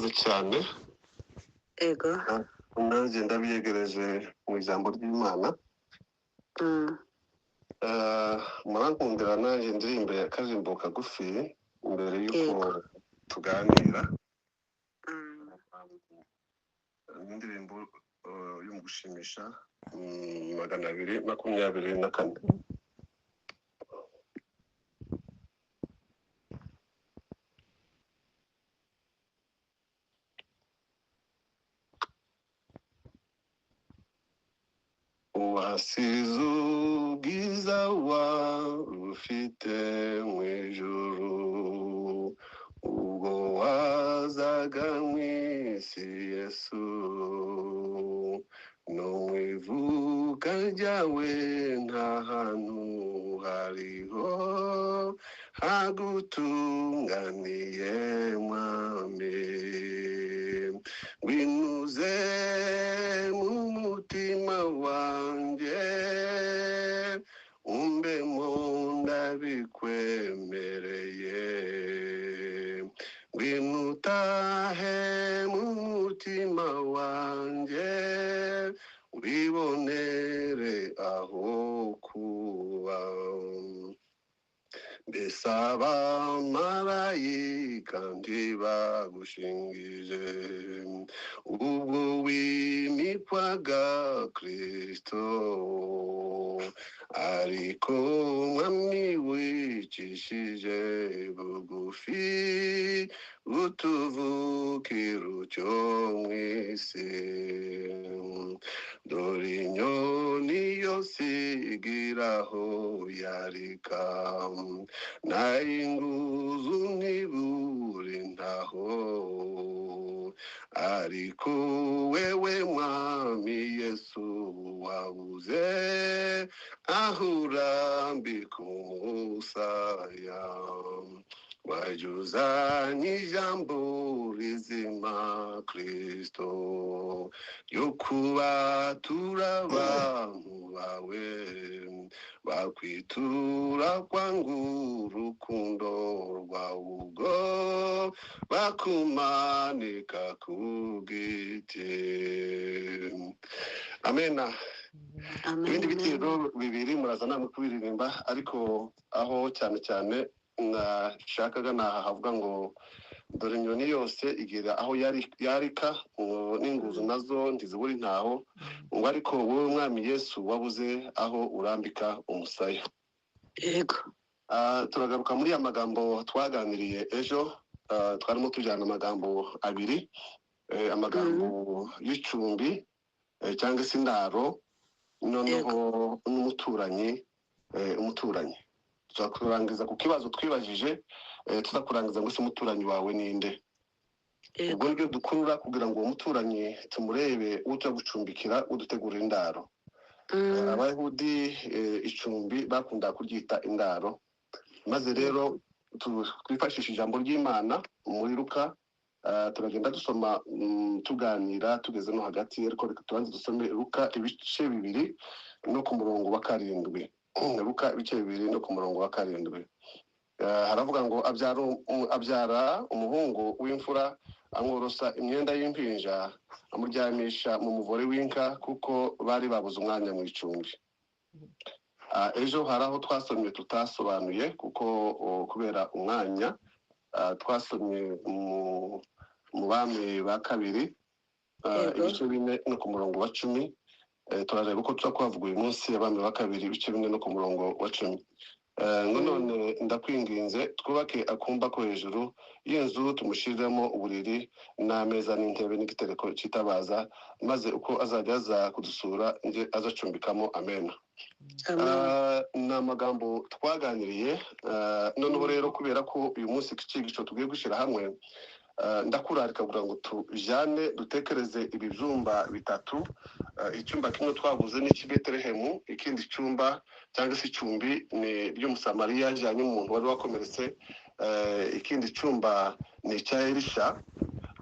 Murakoze cyane. Ego. Nanjye ndabiyegereje mu ijambo ry'Imana. Murankundira nanjye ndirimbe akaririmbo kagufi mbere y'uko tuganira. Indirimbo yo mu gushimisha, 224. Wasize ubwiza warufite mu ijuru, ubwo wazaga mu isi Yesu, no mu ivuka ryawe nta hantu hariho hagutunganiye Mwami. Ngwino mu mutima wanjye, umbemo ndabikwemereye. Ngwino utahe mu mutima wanjye, wibonere aho kuba. Mbese abamarayika ntibagushingije, ubwo wimikwaga Kristo, ariko Mwami wicishije bugufi, utuvukira utyo mu isi. Dore inyoni yose igira aho yarika, nayinguzu ntibure ntaho, ariko wewe Mwami Yesu wabuze aho urambika umusaya. Wajuzanye ijambo rizima Kristo, ryo kubatura abantu bawe, bakwitura kwanga urukundo rwawe, ubwo bakumanika ku giti. Amena. Amen. Ibindi bitero bibiri muraza namwe kubiririmba, ariko aho cyane cyane nashakaga nahavuga ngo dore inyoni yose igira aho yarika, ngo n'inguzu nazo ntizibura intaho, ngo ariko wowe Mwami Yesu wabuze aho urambika umusaya. Yego. Turagaruka muri ya magambo twaganiriye ejo. Twarimo tujyana amagambo abiri, amagambo y'icumbi, cyangwa se indaro, noneho n'umuturanyi. Umuturanyi tuzakurangiza ku kibazo twibajije, tuzakurangiza ngo ese umuturanyi wawe ninde? Ubwo nibyo dukurura kugira ngo uwo muturanyi tumurebe, uza gucumbikira, udutegurira indaro. Abayahudi icumbi bakunda kuryita indaro. Maze rero twifashisha ijambo ry'Imana muri Luka. Turagenda dusoma, tuganira tugeze no hagati, ariko reka tubanze dusome Luka ibice 2 no ku murongo wa 7. Luka ibice 2 no ku murongo wa 7. Haravuga ngo abyara umuhungu w'imfura, amworosa imyenda y'impinja, amuryamisha mu muvure w'inka, kuko bari babuze umwanya mu icumbi. Ejo hari aho twasomye tutasobanuye kuko kubera umwanya. Twasomye mu bami ba kabiri, ibice 4 no ku murongo wa 10. Turareba uko tuza kuhavuga uyu munsi, abami ba kabiri ibice 4 no ku murongo wa 10. Ngo none ndakwinginze twubake akumba ko hejuru y'inzu, tumushiriremo uburiri n'ameza n'intebe n'igitereko cyitabaza, maze uko azajya aza kudusura nje azacumbikamo. Amen. Ni amagambo twaganiriye. Noneho rero kubera ko uyu munsi iki cyigisho tugiye gushyira hamwe, ndakurarika kugira ngo tujyane dutekereze ibi byumba bitatu. Icyumba kimwe twavuze ni icy'i Betelehemu, ikindi cyumba cyangwa se icumbi ni ry'Umusamariya ajyanye umuntu wari wakomeretse, ikindi cyumba ni icya Elisha.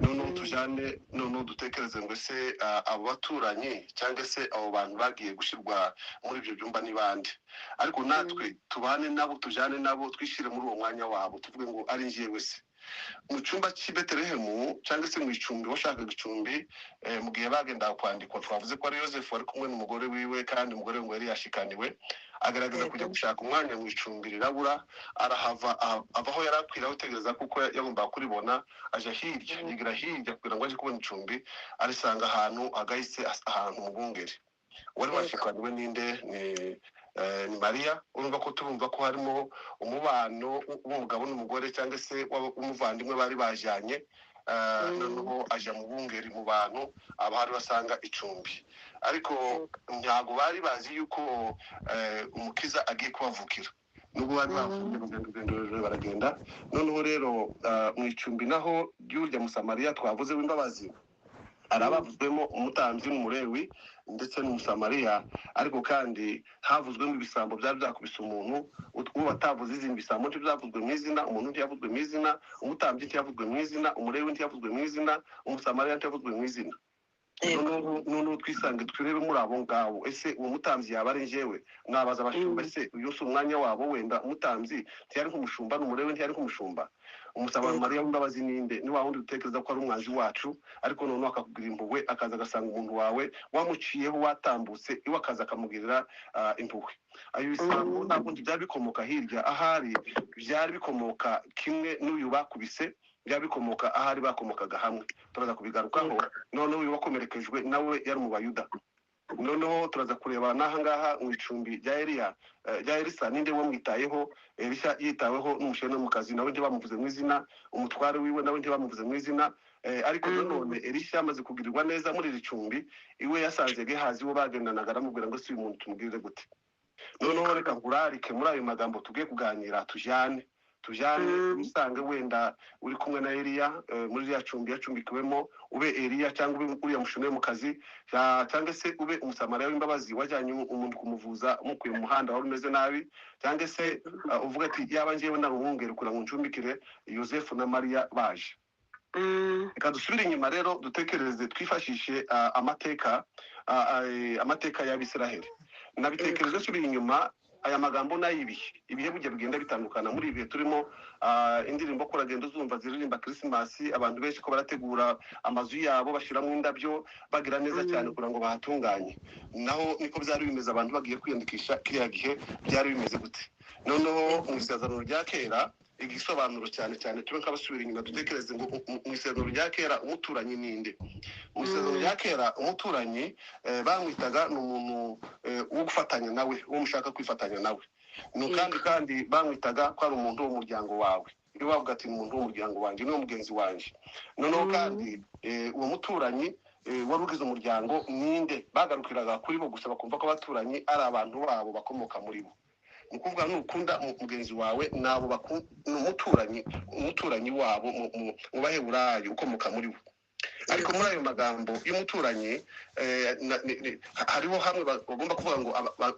Noneho tujyane, noneho dutekereze ngo ese abo baturanyi cyangwa se abo bantu bagiye gushyirwa muri ibyo byumba ni bande? Ariko natwe tubane nabo, tujyane nabo, twishyire muri uwo mwanya wabo, tuvuge ngo ari njyewe se. Mu cyumba cy'i Betelehemu cyangwa se mu icumbi, washakaga icumbi mu gihe bagendaga kwandikwa, twavuze ko ari Yosefu wari kumwe n'umugore wiwe, kandi umugore we ngo yari yashikaniwe, agaragaza kujya gushaka umwanya mu icumbi rirabura, arahava ava aho yari akwiriye aho kuko yagombaga kuribona, aja hirya, yigira hirya kugira ngo aje kubona icumbi, arisanga ahantu agahise, ahantu mu bwungeri. Wari washikaniwe ninde? Ni Mariya. Urumva ko turumva ko harimo umubano w'umugabo n'umugore cyangwa se w'umuvandimwe bari bajyanye. Noneho aja mu bungeri mu bantu abahari basanga icumbi, ariko ntabwo bari bazi yuko Umukiza agiye kubavukira, nubwo bari bavuye urugendo rurerure baragenda. Noneho rero mu icumbi naho ry'urya Musamariya twavuze w'imbabazi, arabavuzwemo umutambyi n'Umulewi ndetse n'Umusamariya, ariko kandi havuzwemo ibisambo byari byakubise umuntu. Uwo batavuze izina, ibisambo ntibyavuzwe mu izina, umuntu ntiyavuzwe mu izina, umutambyi ntiyavuzwe mu izina, Umulewi ntiyavuzwe mu izina, Umusamariya ntiyavuzwe mu izina. Noneho twisange twirebe muri abo ngabo. Ese uwo mutambyi yaba ari njyewe? Mwabaza abashumba, ese uyu si umwanya wabo? Wenda umutambyi ntiyari nk'umushumba, n'Umulewi ntiyari nk'umushumba. Umusamariya w'imbabazi ninde? Ni wa wundi utekereza ko ari umwanzi wacu, ariko noneho akakubwira impuhwe, akaza agasanga umuntu wawe wamuciyeho watambutse iwe, akaza akamugirira impuhwe. Ayo bisambo nta bundi byari bikomoka hirya, ahari byari bikomoka kimwe n'uyu bakubise, byari bikomoka ahari bakomokaga hamwe, turaza kubigarukaho. Noneho uyu wakomerekejwe nawe yari mu Bayuda. Noneho turaza kureba n'aha ngaha mu icumbi rya Eliya, rya Elisa, ninde wamwitayeho? Elisa yitaweho n'umushere mu kazi, nawe ntibamuvuze mu izina, umutware wiwe nawe ntibamuvuze mu izina. Ariko nanone Elisha amaze kugirirwa neza muri iri cumbi, iwe yasanze Gehazi wo bagendanaga, aramubwira ngo: "Si uyu muntu tumugirire gute?" Noneho reka nkurarike muri ayo magambo tugiye kuganira, tujyane usange wenda uri kumwe na Eliya muri iriya cumbi yacumbikiwemo, ube Eliya cyangwa ube uriya mushumeri mu kazi, cyangwa se ube Umusamariya w'imbabazi wajyanye umuntu kumuvuza umukuye mu muhanda wari umeze nabi, cyangwa se uvuga ati: "Yaba njyewe nari umwungeri kugira ngo ncumbikire Yosefu na Mariya baje." Reka dusubire inyuma rero, dutekereze, twifashishe amateka y'Abisiraheli. Nabitekereje nsubira inyuma. Aya magambo ni ay'ibihe, ibihe burya bigenda bitandukana. Muri ibi bihe turimo, indirimbo ko uragenda uzumva ziririmba Kirisimasi, abantu benshi ko barategura amazu yabo, bashyiramo indabyo, bagira neza cyane kugira ngo bahatunganye. Naho niko byari bimeze abantu bagiye kwiyandikisha kiriya gihe, byari bimeze gute? Noneho mu Isezerano rya Kera, igisobanuro cyane cyane, tube nk'abasubira inyuma, dutekereze ngo mu Isezerano rya Kera umuturanyi ninde? Mu Isezerano rya Kera umuturanyi bamwitaga ni umuntu wo gufatanya nawe, uwo mushaka kwifatanya nawe. Ni kandi bamwitaga ko ari umuntu w'umuryango wawe. Iyo bavuga ati: "Umuntu w'umuryango wanjye, niwo mugenzi wanjye." Noneho kandi uwo muturanyi wari ugize umuryango ninde? Bagarukiraga kuri bo gusa, bakumva ko abaturanyi ari abantu babo bakomoka muri bo. Ni ukuvuga nukunda mugenzi wawe, nabo ni umuturanyi wabo mu Baheburayo ukomoka muri bo. Ariko muri ayo magambo y'umuturanyi hariho hamwe bagomba kuvuga ngo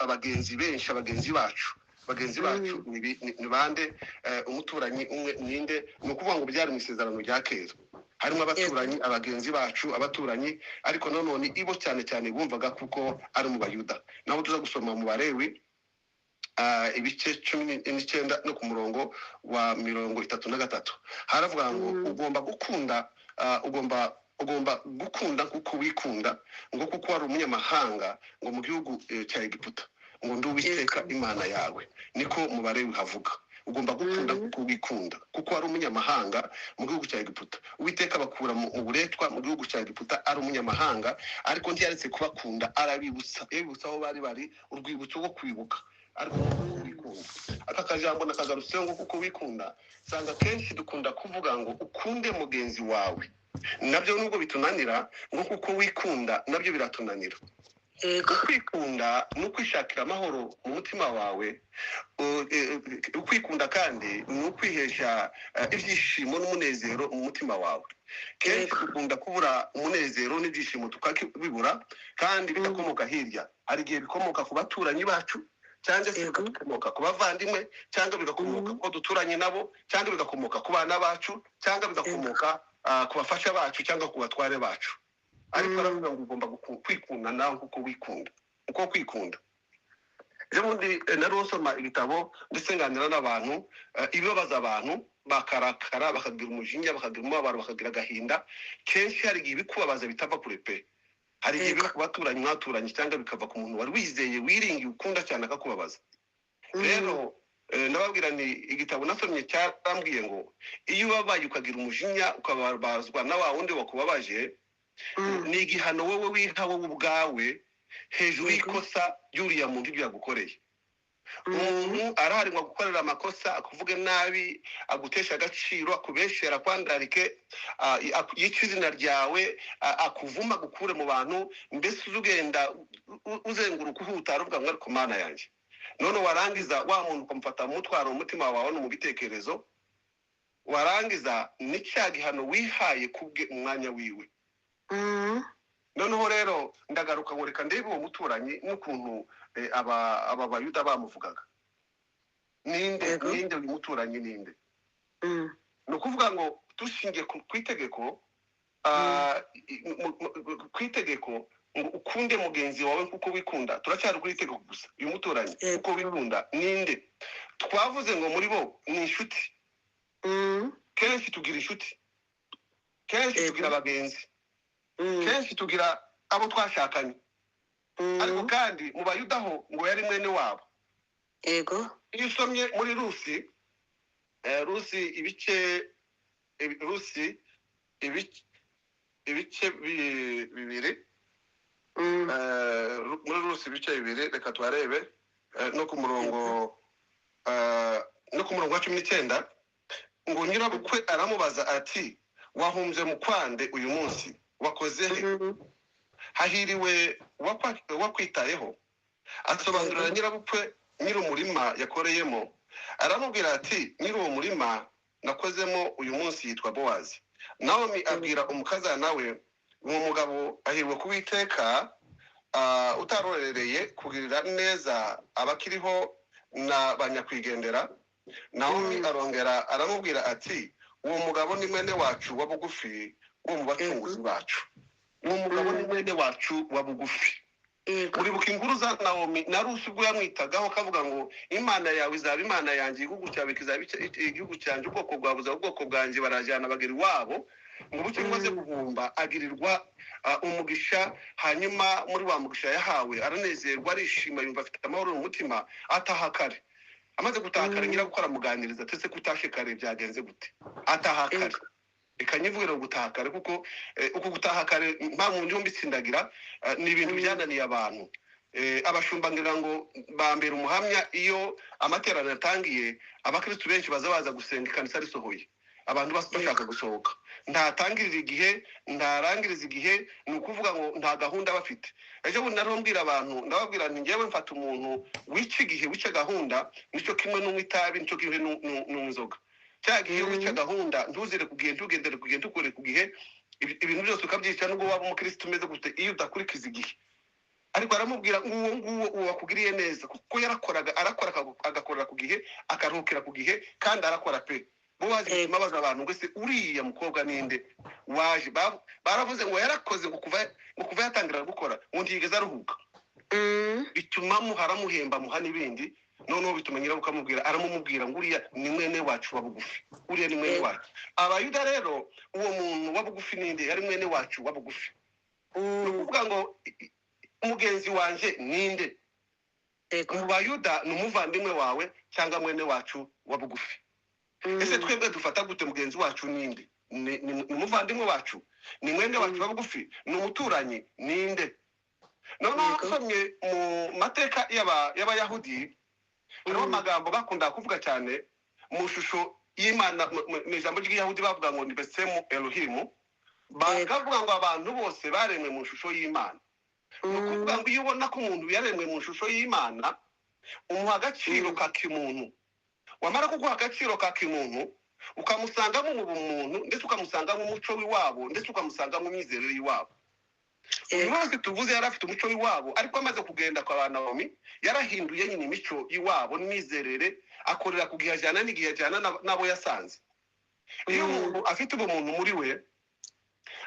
abagenzi benshi, abagenzi bacu. Bagenzi bacu ni bande? Umuturanyi umwe ninde? Ni ukuvuga ngo byari mu Isezerano rya Kera, harimo abaturanyi, abagenzi bacu, abaturanyi, ariko nanone ibo cyane cyane bumvaga kuko ari mu Bayuda. Naho tuza gusoma mu Balewi ibice 19 no ku murongo wa 33, haravuga ngo ugomba gukunda, ugomba gukunda kuko wikunda, ngo kuko wari umunyamahanga ngo mu gihugu cya Egiputa, ngo ndi Uwiteka Imana yawe. Niko mu Balewi havuga. Ugomba gukunda kuko wikunda, kuko wari umunyamahanga mu gihugu cya Egiputa. Uwiteka bakura mu buretwa mu gihugu cya Egiputa ari umunyamahanga, ariko ntiyaretse kubakunda, arabibutsa, yabibutsa aho bari bari, urwibutso rwo kwibuka. Ariko kuko wikunda, aka kajambo nakagarutseho, ngo kuko wikunda. Usanga kenshi dukunda kuvuga ngo ukunde mugenzi wawe, nabyo nubwo bitunanira, ngo kuko wikunda nabyo biratunanira. Ukwikunda ni ukwishakira amahoro mu mutima wawe. Ukwikunda kandi ni ukwihesha ibyishimo n'umunezero mu mutima wawe. Kenshi dukunda kubura umunezero n'ibyishimo, tukabibura kandi bidakomoka hirya. Hari igihe bikomoka ku baturanyi bacu, cyangwa se bigakomoka ku bavandimwe, cyangwa bigakomoka ku bo duturanye nabo, cyangwa bigakomoka ku bana bacu, cyangwa bigakomoka ku bafasha bacu, cyangwa ku batware bacu. Ariko aravuga ngo ugomba kwikunda nawe kuko wikunda, uko kwikunda. Ejo bundi nari nsoma ibitabo ndetse nganira n'abantu, ibibabaza abantu. bakarakara, bakagira umujinya, bakagira umubabaro, bakagira agahinda. Kenshi hari igihe ibikubabaza bitava kure pe. Hari igihe biva ku baturanyi mwaturanye, cyangwa bikava ku muntu wari wizeye, wiringiye, ukunda cyane, akakubabaza. Rero ndababwira ni igitabo nasomye cyarambwiye ngo iyo ubabaye ukagira umujinya, ukababazwa na wa wundi wakubabaje, ni igihano wowe wiha wowe ubwawe hejuru y'ikosa ry'uriya muntu, ibyo yagukoreye. Umuntu arahari ngo agukorere amakosa, akuvuge nabi, aguteshe agaciro, akubeshere, akwandarike, yice izina ryawe, akuvuma, agukure mu bantu. Mbese uze ugenda uzenguruka uhutara, uvuga ngo ariko Mana yanjye. None warangiza wa muntu ukamufata mu mutwaro mu mutima wawe no mu bitekerezo, warangiza ni cya gihano wihaye kubwe umwanya wiwe. Noneho rero ndagaruka ngo reka ndebe uwo muturanyi n'ukuntu aba Bayuda bamuvugaga. Ninde? Ninde uyu muturanyi? Ninde? Ni ukuvuga ngo dushingiye ku itegeko, ku itegeko ngo ukunde mugenzi wawe kuko wikunda, turacyari kuri itegeko gusa. Uyu muturanyi kuko wikunda ninde? Twavuze ngo muri bo ni inshuti. Kenshi tugira inshuti, kenshi tugira abagenzi, kenshi tugira abo twashakanye, ariko kandi mu Bayuda ho ngo yari mwene wabo. Iyo usomye muri Rusi, Rusi ibice Rusi ibice 2, muri Rusi ibice 2, reka tuharebe, no ku murongo wa 19, ngo nyirabukwe aramubaza ati: "Wahumbye mu kwande uyu munsi? Wakoze he? Hahiriwe uwakwitayeho." Asobanurira nyirabukwe nyir'umurima yakoreyemo, aramubwira ati: "Nyiri uwo murima nakozemo uyu munsi yitwa Bowazi." Nawomi abwira umukazana we: "Uwo mugabo ahirwe ku Uwiteka, utarorereye kugirira neza abakiriho na ba nyakwigendera." Nawomi arongera aramubwira ati: "Uwo mugabo ni mwene wacu wa bugufi, wo mu bacunguzi bacu." Uwo mugabo ni mwene wacu wa bugufi. Uribuka inkuru za Nawomi na Rusi, ubwo yamwitagaho akavuga ngo Imana yawe izaba Imana yanjye, igihugu cyawe kizaba igihugu cyanjye, ubwoko bwawe buzaba ubwoko bwanjye. Barajyana bagera iwabo, ngo buke maze guhumba agirirwa umugisha. Hanyuma muri wa mugisha yahawe aranezerwa, arishima, yumva afite amahoro mu mutima, ataha kare. Amaze gutaha kare, nyirabukwe aramuganiriza ati: "Ese ko utashe kare, byagenze gute?" Ataha kare. Reka nyivugire gutaha kare, kuko uku gutaha kare mpamvu ndiho mbitsindagira, ni ibintu byananiye abantu. Abashumba ngira ngo bambera umuhamya, iyo amateraniro atangiye abakristu benshi baza baza gusenga ikanisa risohoye, abantu bashaka gusohoka. Ntatangirira igihe, ntarangiriza igihe, ni ukuvuga ngo nta gahunda bafite. Ejo bundi nariho mbwira abantu, ndababwira nti njyewe mfata umuntu wica igihe, wica gahunda, nicyo kimwe n'unywa itabi, nicyo kimwe n'unywa inzoga. Cya gihe iyo wica gahunda, ntuzire ku gihe, ntugendere ku gihe, ntukore ku gihe, ibintu byose ukabyica, nubwo waba umukristo umeze gute, iyo udakurikiza igihe. Ariko aramubwira ngo uwo nguwo, uwo wakugiriye neza, kuko yarakoraga, arakora, agakorera ku gihe, akaruhukira ku gihe, kandi arakora pe. Bowazi bituma abaza abantu ngo: "Ese uriya mukobwa ninde waje?" Baravuze ngo yarakoze, ngo kuva yatangira gukora ngo ntiyigeze aruhuka. Bituma muha, aramuhemba, muha n'ibindi. Noneho bituma nyirabukwe amubwira, aramumubwira ngo uriya ni mwene wacu wa bugufi, uriya ni mwene wacu. Abayuda rero, uwo muntu wa bugufi ninde? Yari mwene wacu wa bugufi. Ni ukuvuga ngo mugenzi wanje ninde? Mu Bayuda ni umuvandimwe wawe cyangwa mwene wacu wa bugufi. Ese twebwe dufata gute mugenzi wacu? Ninde? Ni umuvandimwe wacu? Ni mwene wacu wa bugufi? Ni umuturanyi? Ninde? Noneho nsomye mu mateka y'Abayahudi, hariho amagambo bakunda kuvuga cyane mu shusho y'Imana. Mu ijambo ry'Iyahudi bavuga ngo ni besemu Elohimu, bakavuga ngo abantu bose baremwe mu shusho y'Imana. Ni ukuvuga ngo iyo ubona ko umuntu yaremwe mu shusho y'Imana, umuha agaciro ka kimuntu. Wamara kuguha agaciro ka kimuntu, ukamusangamo mu bumuntu, ndetse ukamusangamo umuco w'iwabo, ndetse ukamusangamo imyizerere y'iwabo. Uyu wese tuvuze yari afite umuco w'iwabo, ariko amaze kugenda kwa ba Nawomi yarahinduye nyine imico y'iwabo n'imyizerere, akorera ku gihe, ajyana n'igihe, ajyana n'abo yasanze. Iyo umuntu afite ubumuntu muri we,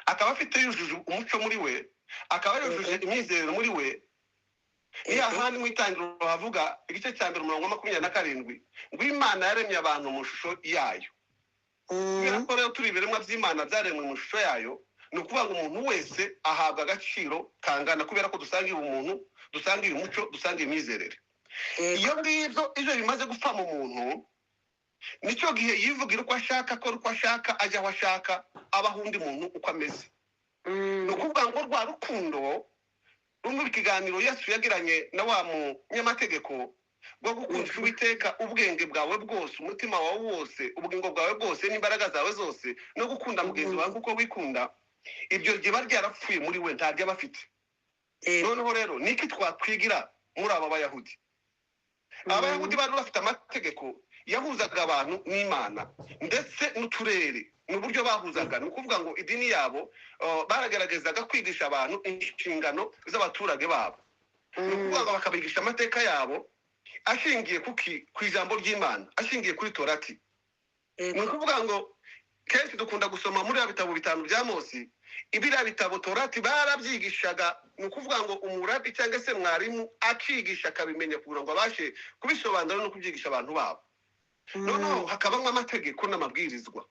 akaba afite yujuje umuco muri we, akaba yujuje imyizerere muri we, niyo ahandi mu Itangiriro havuga igice cya 1 umurongo wa 27 ngo Imana yaremye abantu mu shusho yayo. Kubera ko rero turi ibiremwa by'Imana byaremwe mu ishusho yayo, ni ukuvuga ngo umuntu wese ahabwa agaciro kangana, kubera ko dusangiye ubumuntu, dusangiye umuco, dusangiye imyizerere. Iyo ngibyo ibyo bimaze gupfa mu muntu, nicyo gihe yivugira uko ashaka, akora uko ashaka, ajya aho ashaka, abaho undi muntu uko ameze. Ni ukuvuga ngo rwa rukundo rumwe ikiganiro Yesu yagiranye na wa munyamategeko rwo gukundisha Uwiteka ubwenge bwawe bwose, umutima wawe wose, ubugingo bwawe bwose n'imbaraga zawe zose, no gukunda mugenzi wawe kuko wikunda, ibyo riba ryarapfuye muri we, ntaryo aba afite. Noneho rero niki twakwigira muri aba Bayahudi? Abayahudi bari bafite amategeko yahuzaga abantu n'Imana ndetse n'uturere, ni uburyo bahuzaga. Ni ukuvuga ngo idini yabo barageragezaga kwigisha abantu inshingano z'abaturage babo, ni ukuvuga ngo bakabigisha amateka yabo ashingiye ku ijambo ry'Imana, ashingiye kuri Torati. Ni ukuvuga ngo kenshi dukunda gusoma muri bitabo bitanu bya Mose, ibiriya bitabo Torati barabyigishaga. Ni ukuvuga ngo umurabi cyangwa se mwarimu akigisha akabimenya kugira ngo abashe kubisobanura no kubyigisha abantu babo. Noneho hakabamo amategeko n'amabwirizwa.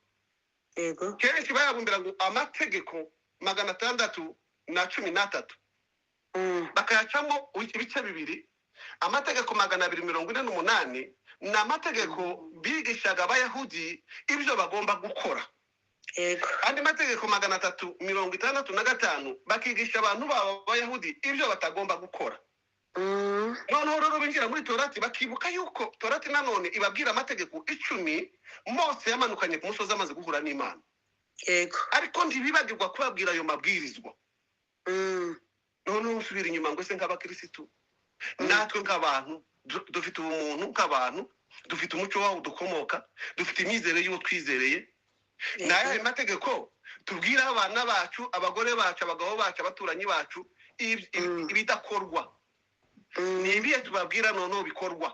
Kenshi bayabumbira ngo amategeko 613, bakayacamo ibice bibiri. Amategeko 248 ni amategeko bigishaga Abayahudi ibyo bagomba gukora. Andi mategeko 365 bakigisha abantu babo Abayahudi ibyo batagomba gukora. Noneho rero binjira muri Torati bakibuka yuko Torati nanone ibabwira amategeko 10 Mose yamanukanye ku musozi amaze guhura n'Imana. Ariko ntibibagirwa kubabwira ayo mabwirizwa. Noneho usubira inyuma ngo ese nk'abakirisitu, natwe nk'abantu dufite ubumuntu nk'abantu, dufite umuco wawo dukomoka, dufite imyizerere y'uwo twizereye. Ni ayahe mategeko tubwira abana bacu, abagore bacu, abagabo bacu, abaturanyi bacu ibidakorwa? Ni ibihe tubabwira noneho bikorwa?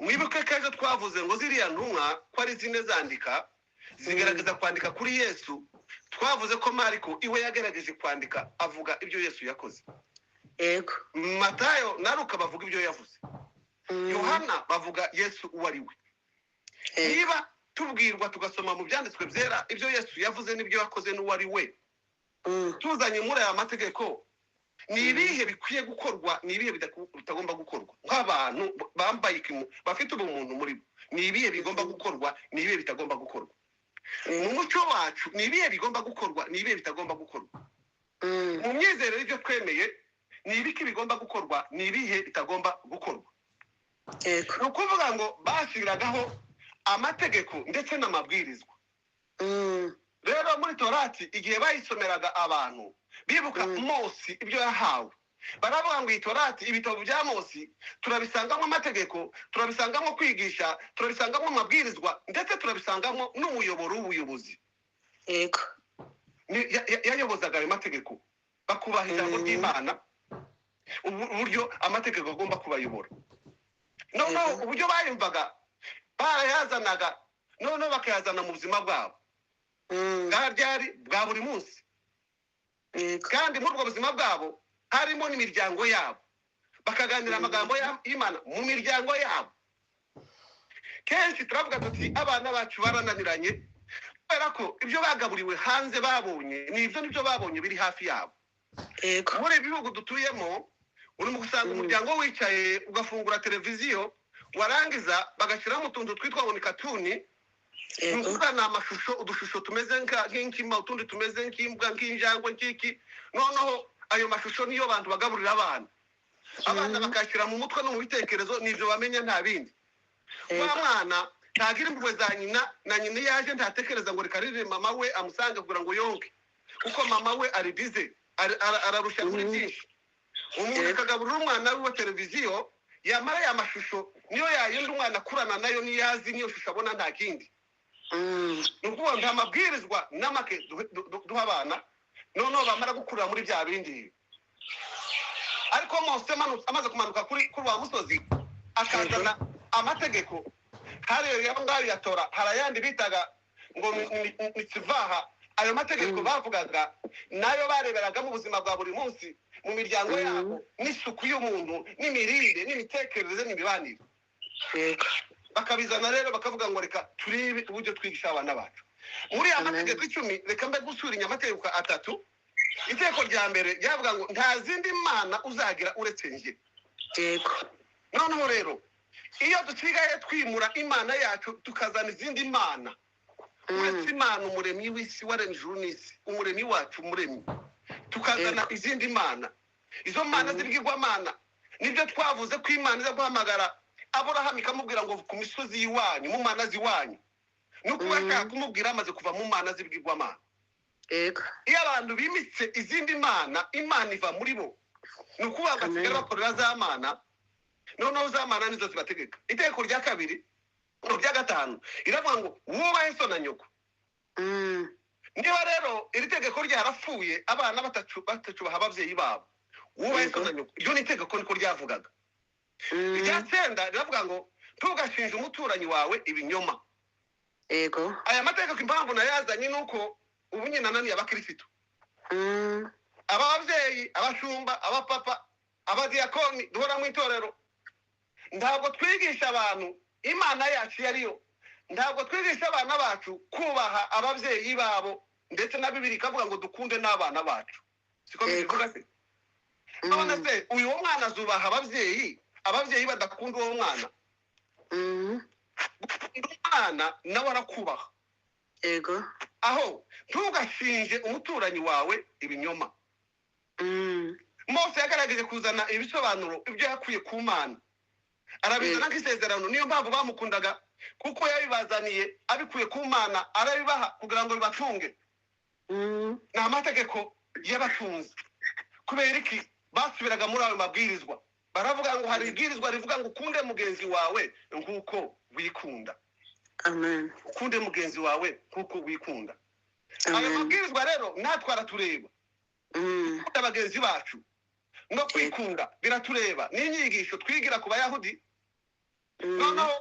Mwibuke ko ejo twavuze ngo ziriya ntumwa ko ari zine zandika, zigaragaza kwandika kuri Yesu. Twavuze ko Mariko iwe yagerageje kwandika avuga ibyo Yesu yakoze. Matayo na Luka bavuga ibyo yavuze. Yohana bavuga Yesu uwo ari we. Niba tubwirwa tugasoma mu byanditswe byera ibyo Yesu yavuze n'ibyo yakoze n'uwo ari we, tuzanye muri aya mategeko, ni ibihe bikwiye gukorwa, ni ibihe bitagomba gukorwa nk'abantu bambaye bafite ubumuntu muri bo? Ni ibihe bigomba gukorwa, ni ibihe bitagomba gukorwa mu muco wacu? Ni ibihe bigomba gukorwa, ni ibihe bitagomba gukorwa mu myizerere y'ibyo twemeye? Ni ibiki bigomba gukorwa, ni ibihe bitagomba gukorwa? Ni ukuvuga ngo bashyiragaho amategeko ndetse n'amabwirizwa. Rero muri Torati igihe bayisomeraga abantu bibuka Mose ibyo yahawe, baravuga ngo iyi Torati, ibitabo bya Mose, turabisangamo amategeko, turabisangamo kwigisha, turabisangamo amabwirizwa, ndetse turabisangamo n'umuyoboro w'ubuyobozi. Yayobozaga ayo mategeko, bakubaha ijambo ry'Imana, uburyo amategeko agomba kubayobora. Noneho uburyo bayumvaga barayazanaga, noneho bakayazana mu buzima bwabo bwa ryari bwa buri munsi. Kandi muri ubwo buzima bwabo harimo n'imiryango yabo, bakaganira amagambo y'Imana mu miryango yabo. Kenshi turavuga tuti abana bacu barananiranye kubera ko ibyo bagaburiwe hanze babonye ni ibyo nibyo babonye biri hafi yabo. Muri ibi bihugu dutuyemo urimo gusanga umuryango wicaye ugafungura televiziyo, warangiza bagashyiramo utuntu twitwa ngo ni katuni. Ni ukuvuga ni amashusho, udushusho tumeze nk'inkima, utundi tumeze nk'imbwa, nk'injangwe, nk'iki. Noneho ayo mashusho niyo bantu bagaburira abana, abana bakayashyira mu mutwe no mu bitekerezo, nibyo bamenya nta bindi. Wa mwana ntagira impuhwe za nyina, na nyina iyo yaje ntatekereza ngo reka arire mama we amusange kugira ngo yonke, kuko mama we ari bize, ararusha muri byinshi. Umuntu akagaburira umwana we wa televiziyo, yamara ya mashusho niyo yayindi umwana akurana nayo, niyo azi, niyo shusho abona nta kindi. Ni ukuvuga nta mabwirizwa n'amake duha abana, noneho bamara gukurira muri bya bindi. Ariko Mose amaze kumanuka kuri wa musozi akazana amategeko, hari ayo ngayo ya Tora, hari ayandi bitaga ngo ni Tsivaha. Ayo mategeko bavugaga nayo bareberaga mu buzima bwa buri munsi, mu miryango yabo, n'isuku y'umuntu, n'imirire, n'imitekerereze, n'imibanire. Bakabizana rero bakavuga ngo reka turebe uburyo twigisha abana bacu. Muri aya Amen. mategeko 10, reka mbe gusura inyuma amategeko 3. Itegeko rya mbere ryavuga ngo nta zindi mana uzagira uretse njye. Yego. Noneho rero iyo dusigaye twimura Imana yacu tukazana izindi mana uretse Imana umuremyi w'isi, waremye ijuru n'isi, umuremyi wacu, umuremyi, tukazana izindi mana, izo mana z'ibigirwamana. Nibyo twavuze ko Imana iza guhamagara Aburahamu ikamubwira ngo ku misozi y'iwanyu, mu mana z'iwanyu, ni ukuba ashaka kumubwira amaze kuva mu mana z'ibigirwamana. Yego. Iyo abantu bimitse izindi mana, Imana iva muri bo, ni ukuvuga basigara Amen. bakorera za mana, noneho za mana nizo zibategeka. Itegeko rya kabiri, rya 5, iravuga ngo wubahe so na nyoko. Niba rero iri tegeko ryarapfuye, abana batacubaha ababyeyi babo, wubahe so na nyoko, iryo ni itegeko, niko ryavugaga. Irya 9 riravuga ngo ntugashinje umuturanyi wawe ibinyoma. Yego. Aya mategeko impamvu nayazanye ni uko ubu nyine ananiye abakirisitu, aba babyeyi, abashumba, abapapa, abadiyakoni duhora mu itorero. Ntabwo twigisha abantu Imana yacu iyo ariyo, ntabwo twigisha abana bacu kubaha ababyeyi babo, ndetse na Bibiliya ikavuga ngo dukunde n'abana bacu, siko Yego. bivuga se? None se uyu mwana azubaha ababyeyi, ababyeyi badakunda uwo mwana? Gukunda umwana nawe arakubaha. Yego. Aho ntugashinje umuturanyi wawe ibinyoma. Mose yagaragaje kuzana ibisobanuro ibyo yakuye ku Mana, arabizana nk'isezerano. Niyo mpamvu bamukundaga, kuko yabibazaniye abikuye ku Mana, arabibaha kugira ngo bibatunge. Ni amategeko y'abatunzi. Kubera iki basubiraga muri ayo mabwirizwa? Baravuga ngo hari ibwirizwa rivuga ngo ukunde mugenzi wawe nk'uko wikunda. Amen. Ukunde mugenzi wawe nk'uko wikunda. Ayo Amen. mabwirizwa rero natwe aratureba. Gukunda bagenzi bacu no kwikunda biratureba, ni inyigisho twigira ku Bayahudi. Noneho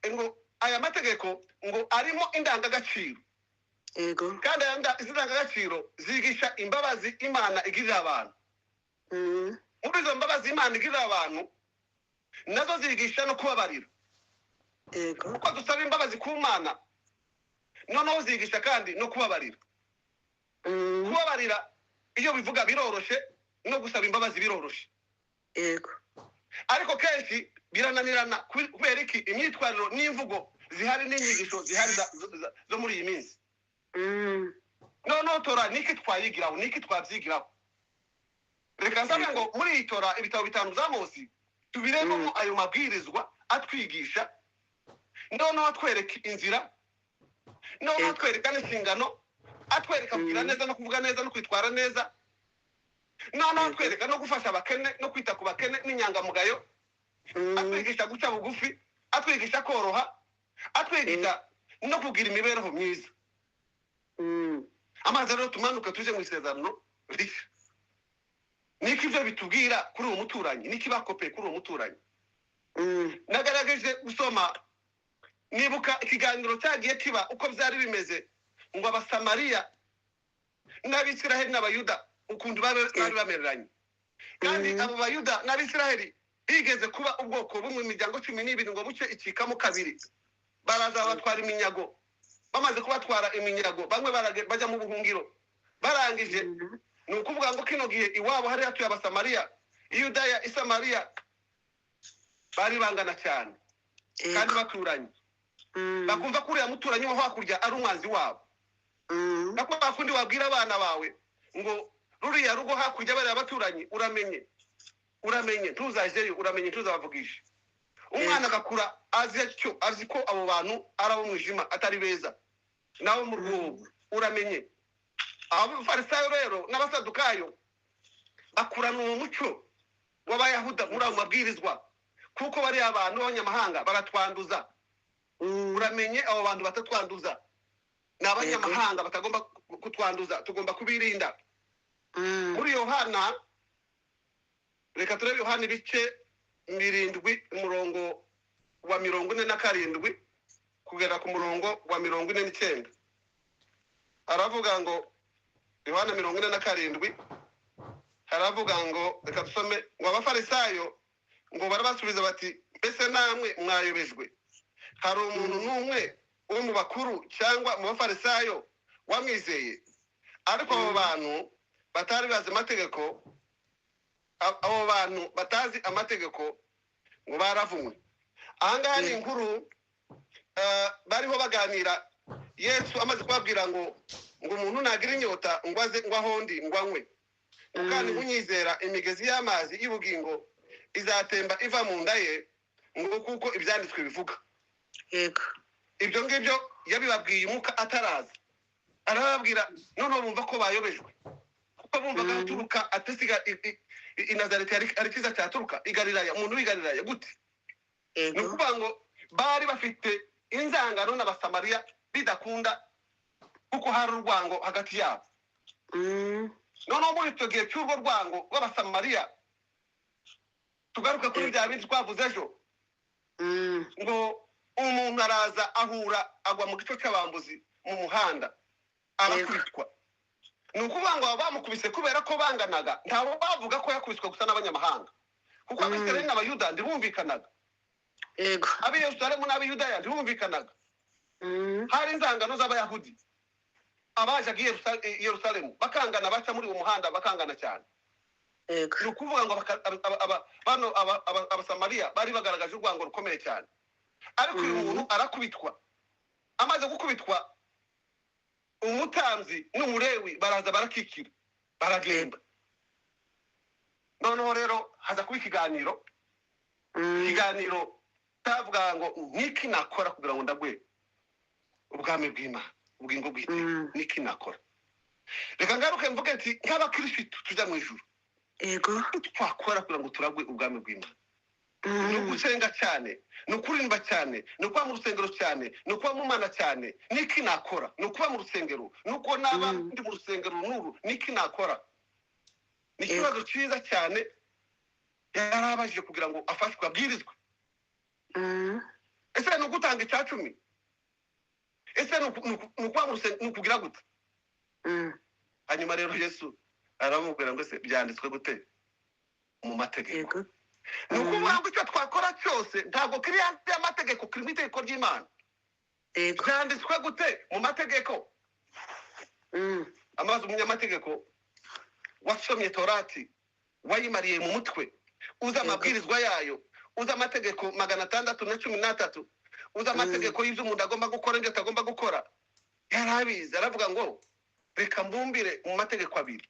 ngo aya mategeko ngo arimo indangagaciro. Yego. Kandi izi ndangagaciro zigisha imbabazi Imana igirira abantu. Muri izo mbabazi Imana igirira abantu, nazo zigisha no kubabarira. Yego. Kuko dusaba imbabazi ku Mana, noneho zigisha kandi no kubabarira. Kubabarira iyo bivuga biroroshe, no gusaba imbabazi biroroshe. Yego. Ariko kenshi birananirana. Kubera iki? Imyitwariro n'imvugo zihari n'inyigisho zihari zo muri iyi minsi. Noneho Tora niki twayigiraho, niki twabyigiraho? Reka nsabe ngo muri iyi Tora, ibitabo 5 bya Mose, tubirebemo ayo mabwirizwa atwigisha, noneho atwereka inzira, noneho atwereka n'inshingano, atwereka kugira neza no kuvuga neza no kwitwara neza, noneho atwereka no gufasha abakene no kwita ku bakene n'inyangamugayo, atwigisha guca bugufi, atwigisha koroha, atwigisha no kugira imibereho myiza. Amazi rero tumanuka tuje mu isezerano rishya, niko ibyo bitubwira kuri uwo muturanyi, niko bakopeye kuri uwo muturanyi. Nagerageje gusoma, nibuka ikiganiro cyagiye kiba uko byari bimeze, ngo Abasamariya n'Abisiraheli n'Abayuda ukuntu bari bamereranye. Kandi abo Bayuda n'Abisiraheli bigeze kuba ubwoko bumwe, imiryango 12, ngo buce icikamo kabiri, baraza batwara iminyago. Bamaze kubatwara iminyago, bamwe bajya mu buhungiro. Barangije, ni ukuvuga ngo kino gihe iwabo hari hatuye Abasamariya, Iyudaya, Isamariya, bari bangana cyane kandi baturanye. Bakumva ko uriya muturanyi wo hakurya ari umwanzi wabo. Nako bakundi wabwira abana bawe ngo ruriya rugo hakurya bariya baturanyi, uramenye, uramenye ntuzajeyo, uramenye ntuzabavugishe. Umwana agakura azi atyo, azi ko abo bantu ari abo mwijima, atari beza, nabo mu rwobo, uramenye. Abafarisayo rero n'Abasadukayo bakurana uwo muco w'Abayahuda muri ayo mabwirizwa, kuko bariya abantu b'abanyamahanga baratwanduza. Uramenye abo bantu batatwanduza, ni abanyamahanga batagomba kutwanduza, tugomba kubirinda. Muri Yohana, reka turebe Yohana ibice 7, umurongo wa 47 kugera ku murongo wa 49. Aravuga ngo Yohana 47 aravuga ngo, reka dusome, ngo Abafarisayo ngo barabasubiza bati: mbese namwe mwayobejwe? Hari umuntu n'umwe wo mu bakuru cyangwa mu bafarisayo wamwizeye? Ariko abo bantu batari bazi amategeko, abo bantu batazi amategeko ngo baravumwe. Ahangaha ni inkuru bariho baganira. Yesu amaze kubabwira ngo umuntu nagira inyota ngo aze ngo ahondi ngo anywe, kandi unyizera imigezi y'amazi y'ubugingo izatemba iva mu nda ye, ngo kuko ibyanditswe bivuga. Yego. Ibyo ngibyo yabibabwiye umwuka ataraza, arababwira. Noneho bumva ko bayobejwe, kuko bumvaga aturuka atasiga i Nazareti, hari cyiza cyaturuka i Galilaya, umuntu w'i Galilaya gute? Ni ukuvuga ngo bari bafite inzangano n'Abasamariya bidakunda, kuko hari urwango hagati yabo. Noneho muri icyo gihe cy'urwo rwango rw'Abasamariya, tugaruke kuri bya bindi twavuze ejo, ngo umuntu araza ahura agwa mu gico cy'abambuzi mu muhanda, arakubitwa. Ni ukuvuga ngo bamukubise kubera ko banganaga, ntabwo bavuga ko yakubiswe gusa n'abanyamahanga, kuko Abisirayeli n'Abayuda ntibumvikanaga. Yego. Ab'i Yerusalemu n'ab'Iyudaya ntibumvikanaga. Hari inzangano z'Abayahudi abajaga i Yerusalemu bakangana, baca muri uwo muhanda bakangana cyane. Yego. Ni ukuvuga ngo bano Abasamariya bari bagaragaje urwango rukomeye cyane. Ariko uyu muntu arakubitwa. Amaze gukubitwa, umutambyi n'Umulewi baraza barakikira, baragenda. Noneho rero haza kuba ikiganiro, ikiganiro cyavuga ngo niki nakora kugira ngo ndagwe ubwami bw'Imana, ubugingo bw'iteka, niki nakora? Reka ngaruke mvuge nti nk'abakirisitu tujya mu ijuru, Yego. twakora kugira ngo turagwe ubwami bw'Imana ni ugusenga cyane, ni ukuririmba cyane, ni ukuba mu rusengero cyane, ni ukuba mu Mana cyane. Niki nakora? Ni ukuba mu rusengero, ni uko naba ndi mu rusengero n'uru, niki nakora? Ni ikibazo cyiza cyane yarabajije kugira ngo afashwe, abwirizwe. Ese ni ugutanga icya cumi? Ese ni ukuba mu rusengero? Ni ukugira gute? Hanyuma rero Yesu aramubwira ngo ese byanditswe gute mu mategeko? Ni ukuvuga ngo icyo twakora cyose ntabwo kiri hanze y'amategeko, kiri mu itegeko ry'Imana. Byanditswe gute mu mategeko? Amazi umunyamategeko wasomye Torati, wayimariye mu mutwe, uzi amabwirizwa yayo, uzi amategeko 613, uzi amategeko y'ibyo umuntu agomba gukora n'ibyo atagomba gukora, yarabizi. Aravuga ngo reka mbumbire mu mategeko abiri,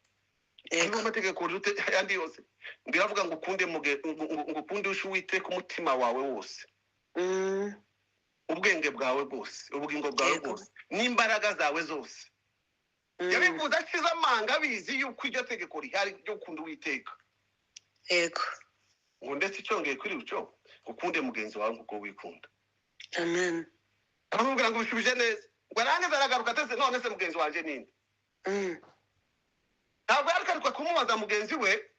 niba amategeko yandi yose biravuga ngo ukunde ngo ukunde Uwiteka umutima wawe wose, ubwenge bwawe bwose, ubugingo bwawe bwose, n'imbaraga zawe zose. Yabivuze ashize amanga, abizi yuko iryo tegeko rihari ryo gukunda Uwiteka. Yego. Ngo ndetse icyongeye kuri icyo, ukunde mugenzi wawe nk'uko wikunda. Amen. Aramubwira ngo bishubije neza. Ngo arangiza aragaruka ateze, none se mugenzi wanjye ninde? Ntabwo yaragaruka kumubaza mugenzi we,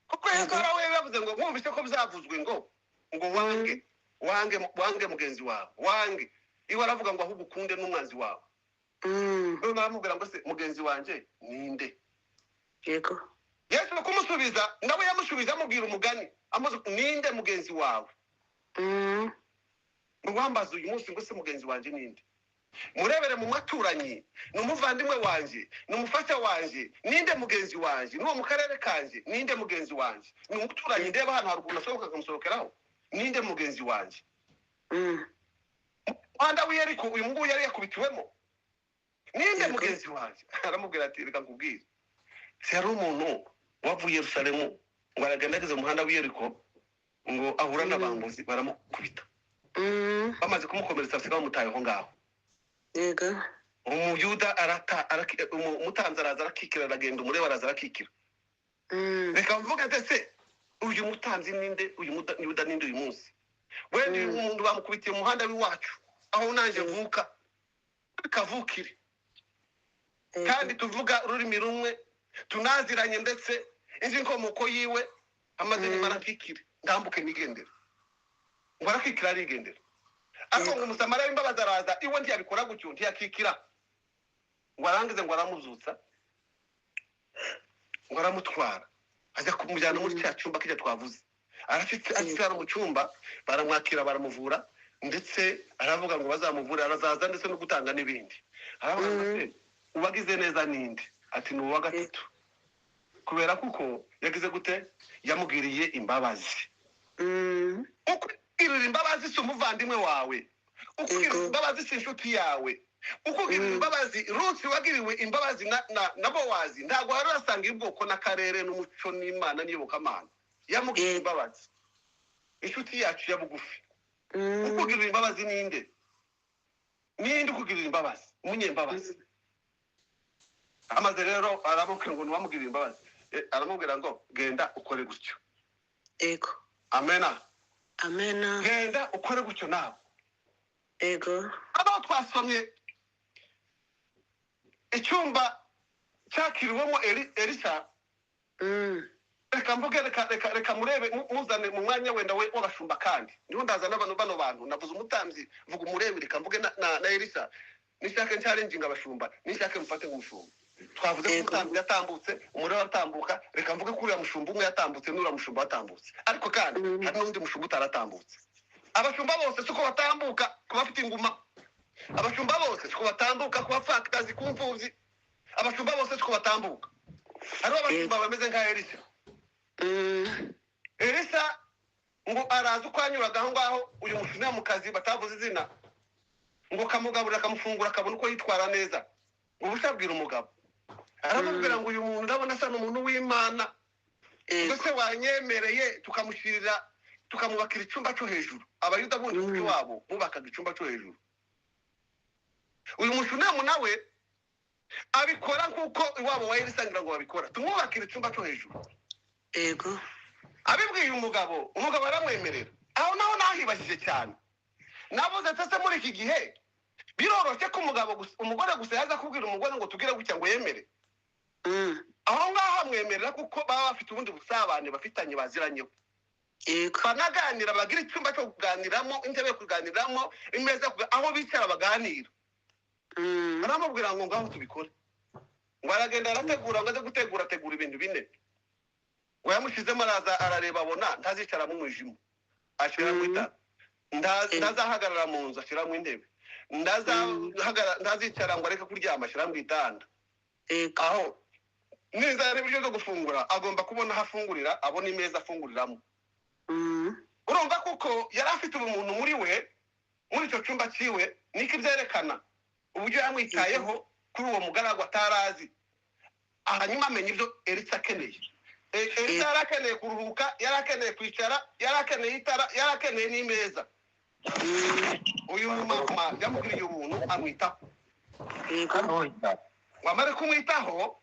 kuko Yesu we yavuze ngo mwumvise ko byavuzwe ngo wange wange wange mugenzi wawe, wange. Iwe aravuga ngo ahubwo ukunde n'umwanzi wawe. None aramubwira ngo se mugenzi wanjye ninde? Yego. Yesu kumusubiza nawe yamusubiza amubwira umugani, amuzi ninde mugenzi wawe? Mwambaza uyu munsi ngo se mugenzi wanjye ninde? Murebere mu maturanyi, ni umuvandimwe wanjye, ni umufasha wanjye, ninde mugenzi wanjye? N'uwo mu karere kanjye, ninde mugenzi wanjye? Ni umuturanyi ndeba hano haruguru nasohoka akamusohokeraho, ninde mugenzi wanjye? Umuhanda w'i Yeriko uyu nguyu yari yakubitiwemo, ninde mugenzi wanjye? Aramubwira ati reka nkubwire, se yari umuntu wavuye Yerusalemu ngo aragenda ageze mu muhanda w'i Yeriko ngo ahura n'abambuzi baramukubita. Bamaze kumukomeretsa basiga bamutaye aho ngaho. Yego. Umuyuda umutambyi araza arakikira, aragenda, umureba araza arakikira. Reka mvuge ati se uyu mutambyi ninde, uyu muyuda ninde uyu munsi? Wenda uyu muntu bamukubitiye mu muhanda w'iwacu aho nanjye mvuka, kavukire, kandi tuvuga ururimi rumwe, tunaziranye, ndetse inzi inkomoko yiwe, amaze nimara akikire ndambuke nigendera. Ngo arakikira arigendera. Ariko ngo Umusamariya w'imbabazi araza iwe ntiyabikora gutyo, ntiyakikira. Ngo arangize ngo aramuzutsa, ngo aramutwara ajya kumujyana muri cya cyumba kijya twavuze. Arafite mu cyumba, baramwakira, baramuvura. Ndetse aravuga ngo bazamuvure, arazaza ndetse no gutanga n'ibindi. Aravuga ngo Mm. se uwagize neza ninde? Ati ni uwa gatatu, kubera kuko yagize gute? Yamugiriye imbabazi. Ukugirira imbabazi si umuvandimwe wawe, ukugirira Yego. imbabazi si inshuti yawe, ukugirira imbabazi, Rusi wagiriwe imbabazi na Bowazi, ntabwo wari urasanga ubwoko n'akarere n'umuco n'Imana n'iyobokamana. Yamugiriye Yego. imbabazi, inshuti yacu ya bugufi. Ukugirira imbabazi ninde? Ninde ukugirira imbabazi? Umunyembabazi. Amaze rero aramubwira ngo ntiwamugirire imbabazi. Aramubwira ngo genda ukore gutyo. Yego. Amena. Amena. Genda ukore gutyo nawe. Yego. Aho twasomye icyumba cyakiriwemo Elisa. Reka mvuge, reka murebe, muzane mu mwanya wenda we w'abashumba, kandi niho ndaza bano bantu. Navuze umutambyi, mvuga umurebi, reka mvuge na Elisa. Nishake nchallenginga abashumba, nishake mufate nk'umushumba. Twavuze ko Yego. umutambyi yatambutse, umurebe aratambuka. Reka mvuge ko uriya mushumba umwe yatambutse n'uriya mushumba watambutse, ariko kandi hari n'undi mushumba utaratambutse. Abashumba bose siko batambuka ku bafite inguma, abashumba bose siko batambuka ku bapfakazi, ku mfubyi, abashumba bose siko batambuka. Hariho abashumba bameze nka Elisa. Elisa ngo araza uko yanyuraga aho ngaho, uyu mushinyamukazi batavuze izina, ngo kamugaburira, akamufungura, akabona uko yitwara neza. Ngo ubusa abwira umugabo, aramubwira ngo uyu muntu ndabona asa n'umuntu w'Imana. Yego. Mbese wanyemereye tukamushyirira, tukamubakira icyumba cyo hejuru? Abayuda bundi umuco wabo bubakaga icyumba cyo hejuru. Uyu mushunamu nawe abikora nk'uko iwabo wa Elisa ngira ngo babikora, tumwubakire icyumba cyo hejuru. Yego. Abibwiye umugabo, umugabo aramwemerera. Aho naho nahibajije cyane, navuze ati ese muri iki gihe biroroshye ko umugabo gusa, umugore gusa yaza kubwira umugore ngo tugire gutya ngo yemere? Aho ngaho amwemerera kuko baba bafite ubundi busabane bafitanye, baziranyeho. Yego. Banaganira, bagira icyumba cyo kuganiramo, intebe yo kuganiramo, imeza aho bicara baganira. Aramubwira ngo ngaho tubikore. Ngo aragenda arategura, ngo aze gutegura, ategura ibintu bine. Ngo yamushyizemo, araza arareba, abona ntazicara mu mwijima, ashyiramo itara. Ntazahagarara mu nzu, ashyiramo intebe. Ntazicara ngo areke kuryama, ashyiramo igitanda. Yego. Aho niza yareba ibyo byo gufungura, agomba kubona aho afungurira, abona imeza afunguriramo. Urumva kuko yari afite ubumuntu muri we, muri icyo cyumba cyiwe. Niko ibyerekana uburyo yamwitayeho kuri uwo mugaragu atarazi. Hanyuma amenya ibyo Elisa akeneye. Elisa yari akeneye kuruhuka, yari akeneye kwicara, yari akeneye itara, yari akeneye n'imeza. Uyu mama yamugiriye ubuntu, amwitaho. Yego. Wamara kumwitaho,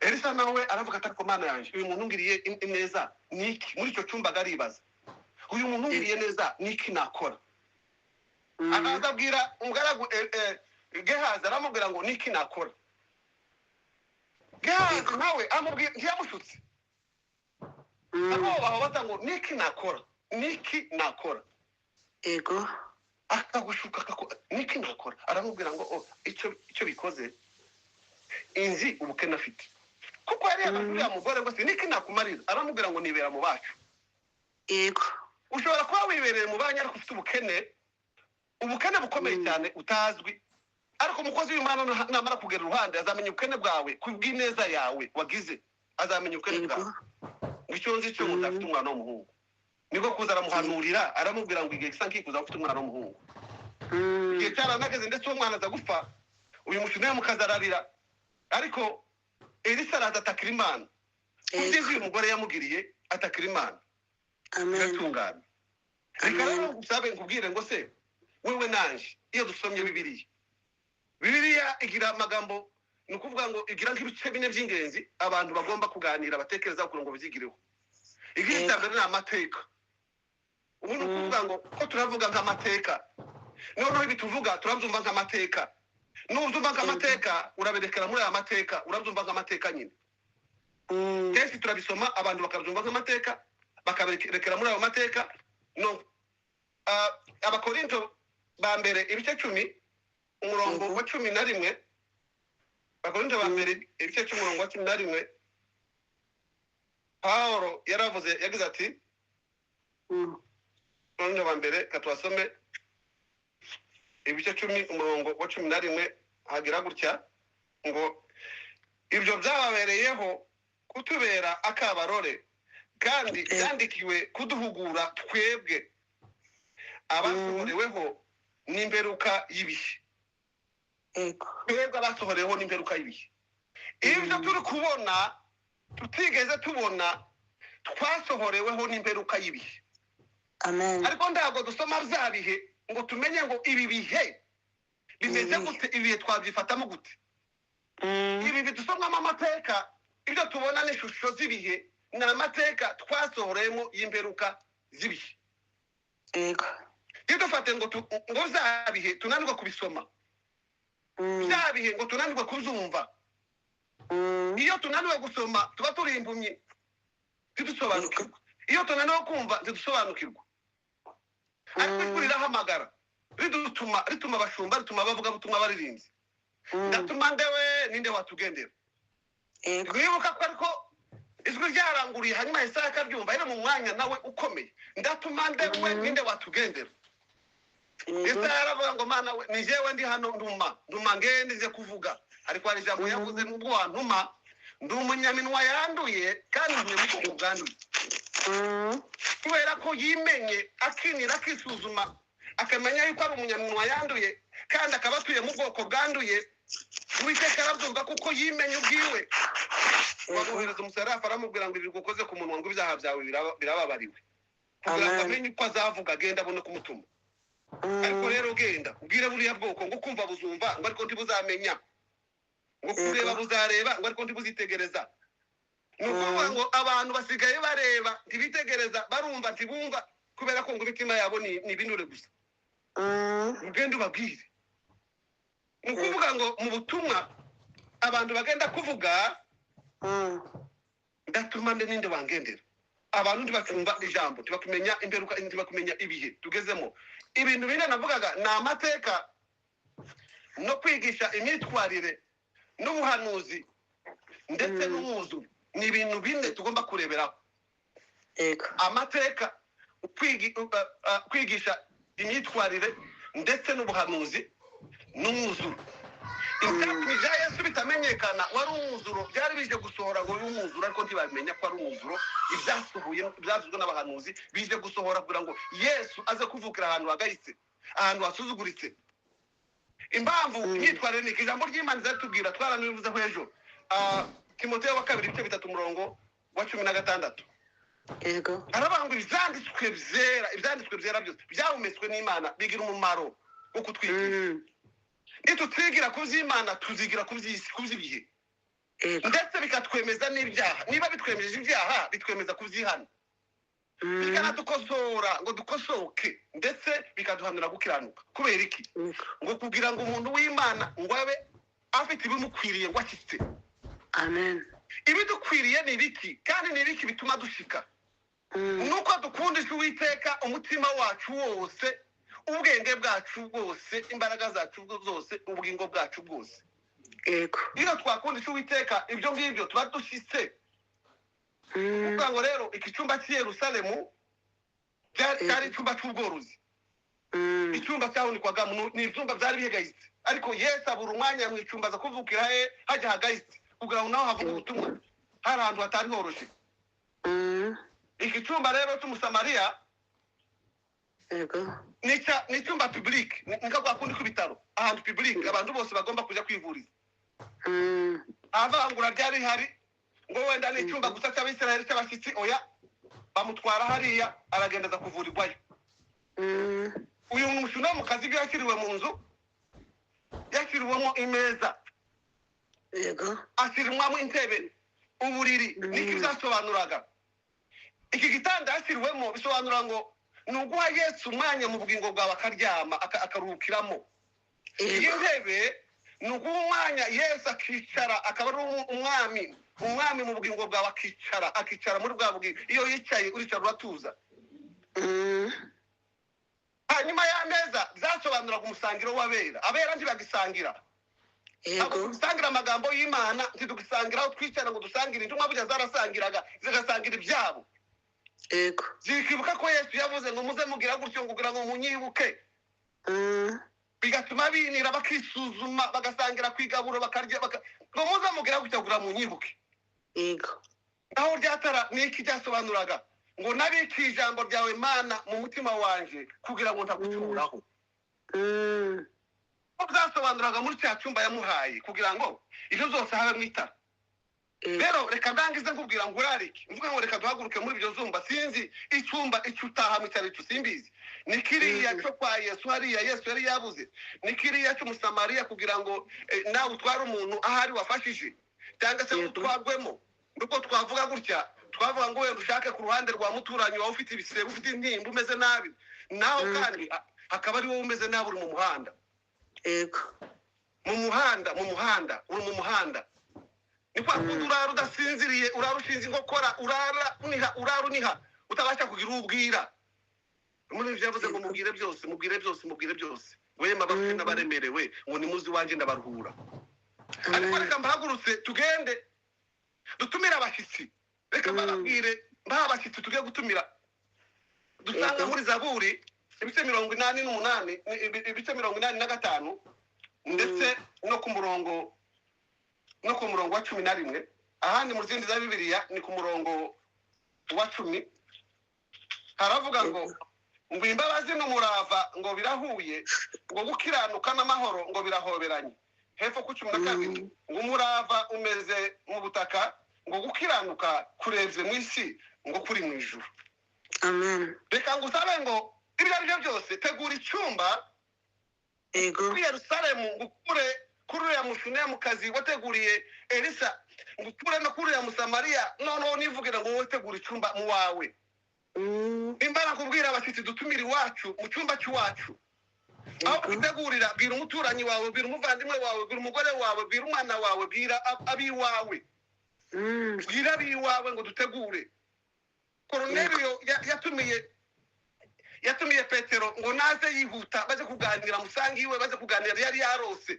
Elisa nawe aravuga ati ariko Mana yanjye, uyu muntu ungiriye ineza ni iki? Muri icyo cyumba aribaza, uyu muntu ungiriye neza ni iki nakora? Araza abwira umugaragu Gehazi, aramubwira ngo niki nakora? Gehazi nawe amubwira, ntiyamushutse. Abo babaza ngo niki nakora, niki nakora? Yego. Akagushuka, niki nakora? Aramubwira ngo oh, icyo bikoze inzi ubukene afite, kuko yari yabajije uriya mugore ngo se niki nakumarira? Aramubwira ngo nibera mu bacu. Yego. Ushobora kuba wibereye mu banyu ariko ufite ubukene, ubukene bukomeye cyane utazwi, ariko umukozi w'Imana namara kugera iruhande azamenya ubukene bwawe kubw'ineza yawe wagize, azamenya ubukene bwawe. Ngo icyo nzi cyo udafite umwana w'umuhungu. Niko kuza aramuhanurira, aramubwira ngo igihe gisa nk'ikuza ufite umwana w'umuhungu. Igihe cyaranageze, ndetse uwo mwana aza gupfa. Uyu mushinyamukazi ararira, ariko Elisa araza atakira Imana kubyiza uyu mugore yamugiriye, atakira Imana. Amen. Biratungana. Reka Amen. rero ngusabe, nkubwire ngo se wewe nanje iyo dusomye Bibiliya, Bibiliya igira amagambo, ni ukuvuga ngo igira nk'ibice bine by'ingenzi abantu bagomba kuganira, batekereza kugira ngo byigireho. Igice cya mbere ni amateka. Ubu ni ukuvuga ngo ko turavuga nk'amateka, noneho ibi tuvuga turabyumva nk'amateka. Nubyumva nk'amateka, uraberekera muri aya mateka, urabyumva nk'amateka nyine. Kenshi turabisoma abantu bakabyumva nk'amateka, bakaberekera muri ayo mateka. No Abakorinto ba mbere ibice 10 umurongo wa 11, Abakorinto ba mbere ibice 10 umurongo wa 11, Pawulo yaravuze, yagize ati Abakorinto ba mbere, katubasome ibice 10, umurongo wa 11, hagira gutya ngo: "Ibyo byababereyeho kutubera akabarore, kandi byandikiwe kuduhugura twebwe abasohoreweho n'imperuka y'ibihe." Twebwe abasohoreweho n'imperuka y'ibihe, ibyo turi kubona tutigeze tubona, twasohoreweho n'imperuka y'ibihe. Amen. Ariko ntabwo dusoma bya bihe ngo tumenye ngo ibi bihe bimeze gute, ibi bihe twabyifatamo gute. Ibi bidusomwamo amateka, ibyo tubona n'ishusho z'ibihe, ni amateka twasohoreyemo y'imperuka z'ibihe. Ntidufate ngo ngo bya bihe tunanirwe kubisoma, bya bihe ngo tunanirwe kubyumva. Iyo tunaniwe gusoma tuba turi impumyi, ntidusobanukirwa. Iyo tunaniwe kumva ntidusobanukirwa. Ariko ijwi rirahamagara, ridutuma, rituma abashumba, rituma abavugabutumwa, abaririmbyi. Ndatuma ndewe, ninde watugendera? Rwibuka ko ariko ijwi ryaranguriye, hanyuma Yesaya akaryumva ari mu mwanya nawe ukomeye: "Ndatuma ndewe, ninde watugendera?" Yesaya aravuga ngo: "Mana we, ni jewe ndi hano, nduma, nduma ngende nze kuvuga." Ariko hari ijambo yavuze: "Nubwo wantuma, ndi umunyaminwa yanduye kandi ntuye mu bwoko bwanduye." Kubera ko yimenye, akinira, akisuzuma, akamenya yuko ari umunyaminwa yanduye kandi akaba atuye mu bwoko bwanduye, Uwiteka arabyumva kuko yimenye ubwiwe. Bamuhereza umusarafu, aramubwira ngo: "Ibi ukoze ku munwa, ngo ibyaha byawe birababariwe," kugira ngo amenye uko azavuga, agenda abone kumutuma. Ariko rero genda ubwire buriya bwoko ngo kumva buzumva, ngo ariko ntibuzamenya, ngo kureba buzareba, ngo ariko ntibuzitegereza. Ni ukuvuga ngo abantu basigaye bareba ntibitegereza, barumva ntibumva, kubera ko ngo imitima yabo ni ibinure gusa. Ugende ubabwire. Ni ukuvuga ngo mu butumwa abantu bagenda kuvuga: "Ndatuma nde, ninde wangendera?" Abantu ntibacumva ijambo, ntibakumenya imperuka, ntibakumenya ibihe tugezemo. Ibintu bine navugaga ni amateka no kwigisha imyitwarire n'ubuhanuzi ndetse n'umwuzuro. Ni ibintu bine tugomba kureberaho: amateka, kwigisha imyitwarire ndetse n'ubuhanuzi n'umwuzuro. Ibyatumye ibya Yesu bitamenyekana wari umwuzuro. Byari bije gusohora ngo bibe umwuzuro, ariko ntibamenya ko ari umwuzuro. Ibyasuhuye, ibyavuzwe n'abahanuzi bije gusohora kugira ngo Yesu aze kuvukira ahantu hagayitse, ahantu hasuzuguritse. Impamvu imyitwarire ni iki? Ijambo ry'Imana rizatubwira, twaranabivuzeho ejo. Timoteyo wa kabiri, ibice 3, umurongo wa 16. Aravuga ngo ibyanditswe byera, ibyanditswe byera byose byahumetswe n'Imana, bigira umumaro wo kutwigisha. Nitutwigira ku by'Imana, tuzigira ku by'isi, ku by'ibihe, ndetse bikatwemeza n'ibyaha. Niba bitwemeje ibyaha, bitwemeza kubyihana, bikanadukosora ngo dukosoke, ndetse bikaduhanura gukiranuka. Kubera iki? Ngo kugira ngo umuntu w'Imana ngo abe afite ibimukwiriye, ngo ashyitse. Amen. Ibidukwiriye ni ibiki, kandi ni ibiki bituma dushika? Nuko dukundisha Uwiteka umutima wacu wose, ubwenge bwacu bwose, imbaraga zacu zose, ubugingo bwacu bwose. Iyo twakundisha Uwiteka ibyo ngibyo, tuba dushyitse. Kuvuga ngo rero iki cyumba cy'i Yerusalemu cyari icyumba cy'ubworozi, icyumba cyahunikwagamo, ni ibyumba byari bihegayitse. Ariko Yesu abura umwanya mu icumba, aza kuvukira he? Hajya hagayitse, kugira ngo naho havuge ubutumwa, hari ahantu hatari horoshye. Iki cyumba rero cy'Umusamariya ni icyumba public, ni nka kwa kundi kw'ibitaro, ahantu public abantu bose bagomba kujya kwivuriza. Avangura ryari rihari ngo wenda ni icyumba gusa cy'Abisirayeli, cy'abashyitsi, oya. Bamutwara hariya, aragenda aza kuvurirwayo. Uyu Mushunamukazi ibyo yashyiriwe mu nzu, yashyiriwemo imeza, ashyirwamo intebe, uburiri. Niki byasobanuraga? Iki gitanda yashyiriwemo bisobanura ngo ni uguha Yesu umwanya mu bugingo bwawe, akaryama, akaruhukiramo. Iyi ntebe ni uguha umwanya Yesu akicara, akaba ari umwami, umwami mu bugingo bwawe, akicara, akicara muri bwa bugingo. Iyo yicaye uricara uratuza. Hanyuma y'ameza byasobanuraga umusangiro w'abera. Abera ntibagisangira, ntabwo tugisangira amagambo y'Imana, ntidugisangira aho twicara ngo dusangire. Intumwa burya zarasangiraga, zigasangira ibyabo. Yego. Zikibuka ko Yesu yavuze ngo muze mugira gutyo ngo kugira ngo munyibuke. Bigatuma binira, bakisuzuma, bagasangira ku igaburo, bakarya, ngo muze mugira gutyo kugira ngo munyibuke. Yego. Naho ryatara ni iki ryasobanuraga? Ngo nabike ijambo ryawe Mana mu mutima wanje kugira ngo ntagucumuraho. Ko byasobanuraga muri cya cyumba yamuhaye kugira ngo ibyo byose habe mu itara. Rero reka ndangize nkubwira ngo urarike, mvuge ngo reka duhaguruke muri ibyo zumba. Sinzi icyumba icyo utaha mu cyaro, simbizi. Ni kiriya cyo kwa Yesu hariya Yesu yari yabuze, ni kiriya cy'Umusamariya kugira ngo nawe utware umuntu ahari wafashije, cyangwa se utwarwemo. Nuko twavuga gutya, twavuga ngo wenda ushake ku ruhande rwa muturanyi wawe ufite ibisebe, ufite intimba, umeze nabi, naho kandi hakaba ari wowe umeze nabi, uri mu muhanda. Yego. Mu muhanda, mu muhanda, uri mu muhanda. Ni kwa kundi urara udasinziriye, urara ushinze inkokora, urara uniha, urara uniha, utabasha kugira uwo ubwira. Muri ibyo yavuze ngo mubwire byose, mubwire byose, mubwire byose. Wema abafite n'abaremerewe, ngo nimuze iwanjye ndabaruhura. Ariko reka mbahagurutse tugende dutumire abashyitsi. Reka mbababwire, mbaha abashyitsi tugiye gutumira. Dusanga muri Zaburi ibice 88, ibice 85, ndetse no ku murongo, no ku murongo wa 11. Ahandi mu zindi za Bibiliya ni ku murongo wa 10. Haravuga ngo ngo imbabazi n'umurava ngo birahuye, ngo gukiranuka n'amahoro ngo birahoberanye. Hepfo ku 12 ngo umurava umeze mu butaka, ngo gukiranuka kurebye mu isi, ngo kuri mu ijuru. Amen. Reka ngusabe ngo ibyo ari byo byose tegura icyumba. Yego. Kuri Yerusalemu, ngukure kuri uriya Mushunemukazi wateguriye Elisa, ngukure no kuri uriya Musamariya, noneho nivugira ngo wowe tegura icyumba mu wawe. Nimba nakubwira abashyitsi dutumira iwacu mu cyumba cy'iwacu, aho kwitegurira, bwira umuturanyi wawe, bwira umuvandimwe wawe, bwira umugore wawe, bwira umwana wawe, bwira abiwawe. Bwira abiwawe ngo dutegure. Koruneliyo yatumiye Petero ngo naze yihuta baze kuganira, musange iwe baze kuganira. Yari yarose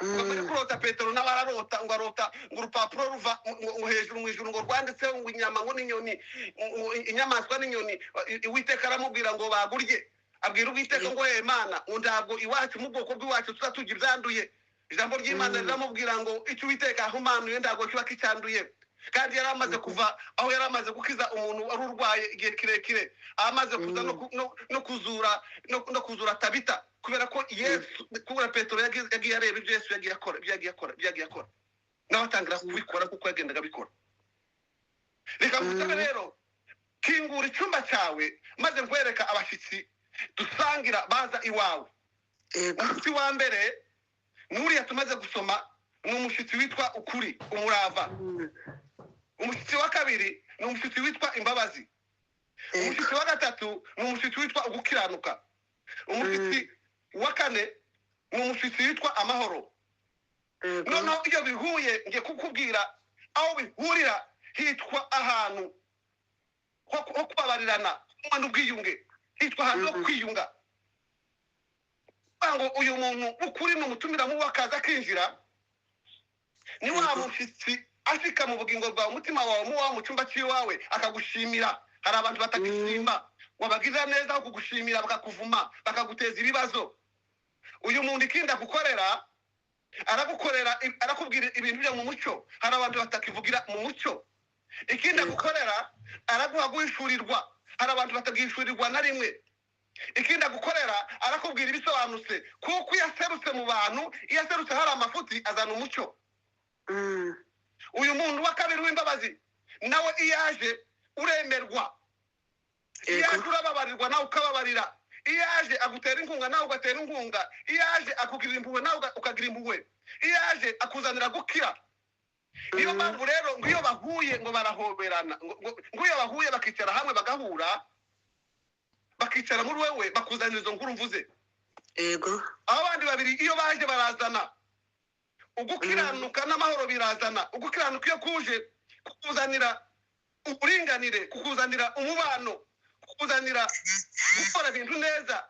ngo muri kurota, Petero nawe ararota, ngo arota ngo urupapuro ruva ngo hejuru mu ijuru, ngo rwanditseho ngo inyama ngo n'inyoni, ngo inyamaswa n'inyoni. Uwiteka aramubwira ngo bagurye. Abwira Uwiteka ngo Imana, ngo ntabwo iwacu mu bwoko bw'iwacu tuzaturya ibyanduye. Ijambo ry'Imana riramubwira ngo icyo Uwiteka ahumanuye ntabwo kiba kicyanduye. Kandi yari amaze kuva aho yari amaze gukiza umuntu wari urwaye igihe kirekire, amaze kuza no kuzura Tabita, kubera ko Yesu, kubera Petero yagiye areba ibyo Yesu yagiye akora, ibyo yagiye akora, ibyo yagiye akora, nawe atangira kubikora kuko yagendaga abikora. Reka ngusabe rero, kingura icyumba cyawe maze nkwereka abashyitsi dusangira baza iwawe. Umushyitsi wa mbere n'uriya tumaze gusoma ni umushyitsi witwa ukuri, umurava. Umushyitsi wa kabiri ni umushyitsi witwa imbabazi. Umushyitsi wa gatatu ni umushyitsi witwa ugukiranuka. Umushyitsi wa kane ni umushyitsi witwa amahoro. Noneho iyo bihuye, ngiye kukubwira aho bihurira, hitwa ahantu ho kubabarirana, kumwe n'ubwiyunge, hitwa ahantu ho kwiyunga. Ngo uyu muntu ukuri ni umutumiramo wakaza akinjira, ni wa mushyitsi ashika mu bugingo bwawe, umutima wawe, mu wawe, mu cyumba cy'iwawe, akagushimira. Hari abantu batagishima, wabagirira neza aho kugushimira bakakuvuma, bakaguteza ibibazo. Uyu muntu ikindi agukorera, aragukorera, arakubwira ibintu byo mu mucyo. Hari abantu batakivugira mu mucyo. Ikindi agukorera, araguha guhishurirwa. Hari abantu batagishurirwa na rimwe. Ikindi agukorera, arakubwira ibisobanutse, kuko iyo aserutse mu bantu, iyo aserutse hari amafuti, azana umucyo. Uyu muntu wa kabiri w'imbabazi nawe iyo aje uremerwa, iyo aje urababarirwa nawe ukababarira, iyo aje agutera inkunga nawe ugatera inkunga, iyo aje akugirira impuhwe nawe ukagira impuhwe, iyo aje akuzanira gukira. Niyo mpamvu rero ngo iyo bahuye ngo barahoberana, ngo iyo bahuye bakicara hamwe bagahura, bakicara muri wewe, bakuzanira izo nkuru mvuze. Yego. Abo bandi babiri iyo baje barazana ugukiranuka n'amahoro, birazana ugukiranuka iyo kuje kukuzanira uburinganire, kukuzanira umubano, kukuzanira gukora ibintu neza,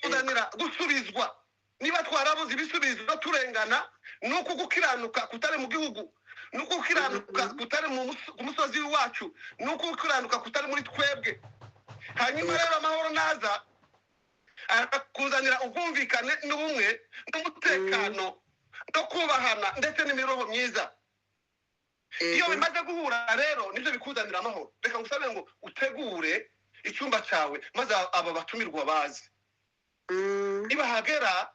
kukuzanira gusubizwa. Niba twarabuze ibisubizo turengana, ni uko gukiranuka kutari mu gihugu, Ni uko gukiranuka kutari ku musozi w'iwacu, ni uko gukiranuka kutari muri twebwe. Hanyuma rero amahoro naza arakuzanira ubwumvikane n'ubumwe n'umutekano no kubahana ndetse n'imibereho myiza. Iyo bimaze guhura rero nibyo bikuzanira amahoro. Reka ngusabe ngo utegure icyumba cyawe maze aba batumirwa baze. Nibahagera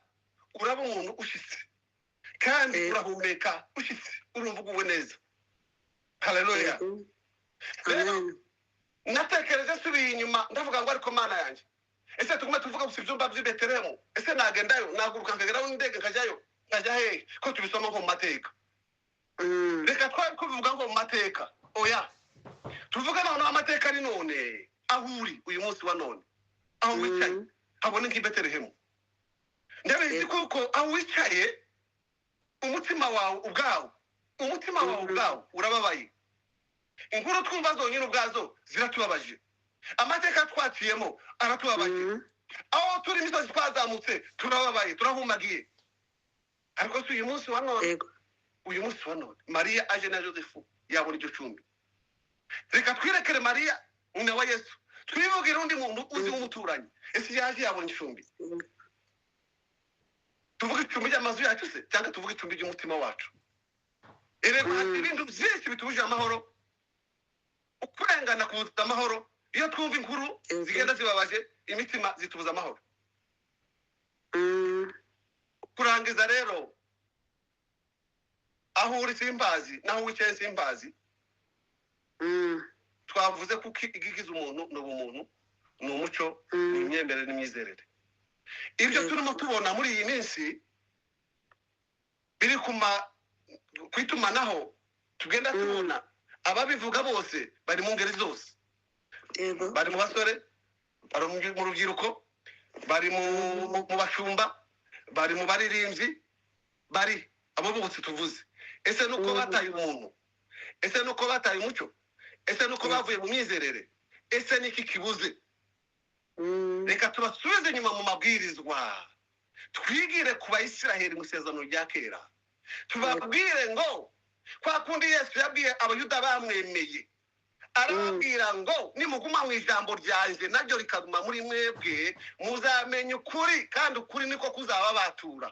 uraba umuntu ushitse kandi urahumeka ushitse, urumva uguwe neza. Haleluya. Rero natekereje nsubiye inyuma, ndavuga ngo ariko Mana yanjye, ese tugume tuvuga gusa ibyumba by'i Betelehemu? Ese nagendayo, naguruka nkageraho n'indege nkajyayo, nkajya hehe ko tubisoma nko mu mateka? Reka twari kubivuga ngo mu mateka, oya, tuvuge noneho amateka ari none, aho uri uyu munsi wa none, aho wicaye habone nk'i Betelehemu. Ndabizi kuko aho wicaye umutima wawe ubwawo, umutima wawe ubwawo urababaye. Inkuru twumva zonyine ubwazo ziratubabaje, amateka twaciyemo aratubabaje, aho turi imisozi twazamutse turababaye, turahumagiye. Ariko si uyu munsi wa none, uyu munsi wa none Mariya aje na Yosefu yabona iryo cumbi. Reka twirekere Mariya nyina wa Yesu, twivugire undi muntu uzi w'umuturanyi. Ese yaje yabona icumbi? Tuvuge icumbi ry'amazu yacu se, cyangwa tuvuge icumbi ry'umutima wacu? Erega hari ibintu byinshi bitubujije amahoro, ukurengana kubuza amahoro. Iyo twumva inkuru zigenda zibabaje imitima, zitubuza amahoro. Kurangiza rero, aho uri simbazi naho wicaye simbazi. Twavuze kuko igigize umuntu ni ubumuntu, ni umuco, ni imyemerere n'imyizerere. Ibyo turimo tubona muri iyi minsi biri ku itumanaho, tugenda tubona ababivuga bose bari mu ngeri zose, bari mu basore, bari mu rubyiruko, bari mu bashumba, bari mu baririmbyi, bari abo bose tuvuze. Ese nuko bataye umuntu? Ese nuko bataye umuco? Ese nuko bavuye mu myizerere? Ese niki kibuze? Reka tubasubize inyuma mu mabwirizwa, twigire ku Bayisiraheli mu isezerano rya kera, tubabwire ngo kwa kundi Yesu yabwiye Abayuda bamwemeye, arababwira ngo nimuguma mu ijambo ryanjye naryo rikaguma muri mwebwe, muzamenya ukuri kandi ukuri niko kuzababatura.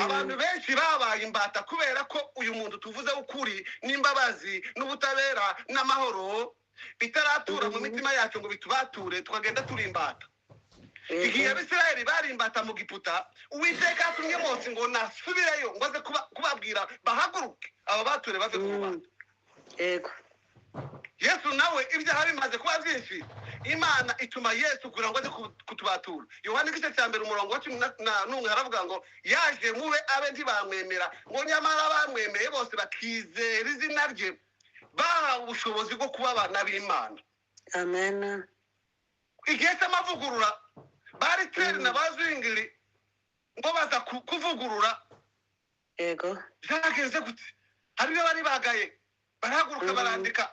Abantu benshi babaye imbata kubera ko uyu muntu tuvuze ukuri n'imbabazi n'ubutabera n'amahoro bitaratura mu mitima yacu ngo bitubature, tukagenda turi imbata. Igihe Abisirayeli bari imbata mu Giputa, Uwiteka yatumye Mose ngo nasubireyo ngo aze kubabwira bahaguruke aba bature bave ku rubanda. Yesu nawe ibyaha bimaze kuba byinshi, Imana ituma Yesu kugira ngo aze kutubatura. Yohana igice cya 1 umurongo wa 11 haravuga ngo yaje mube abe ntibamwemera, ngo nyamara bamwemeye bose bakizera izina rye bahawe ubushobozi bwo kuba abana b'Imana. Amen. Igihe cy'amavugurura bari teri na bazingiri ngo baza kuvugurura. Byagenze gute? Hari ibyo bari bagaye, barahaguruka, barandika,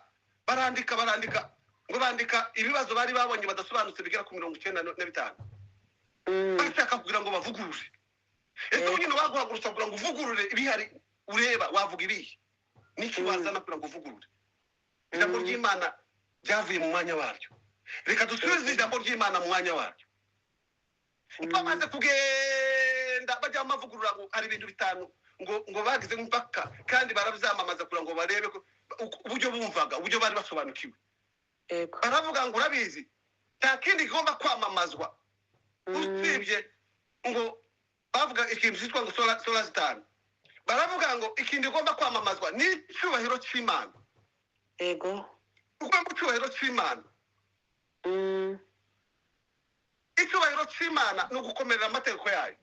barandika, barandika, ngo bandika ibibazo bari babonye badasobanutse bigera ku 95. Bashaka kugira ngo bavugurure. Ese nyine baguhagurutsa kugira ngo uvugurure ibihari ureba, wavuga ibihe? Niki wazana kugira ngo uvugurure? Ijambo ry'Imana ryavuye mu mwanya waryo. Reka dusubize ijambo ry'Imana mu mwanya waryo. Bamaze kugenda bajya bamavugurura ngo hari ibintu 5 ngo bagize impaka, kandi barabyamamaza kugira ngo barebe ko uburyo bumvaga, uburyo bari basobanukiwe. Baravuga ngo urabizi nta kindi kigomba kwamamazwa usibye ngo bavuga ikintu cyitwa ngo sola zitanu. Baravuga ngo ikintu kigomba kwamamazwa ni icyubahiro cy'Imana. Uko mu cyubahiro cy'Imana, icyubahiro cy'Imana ni ugukomerera amategeko yayo.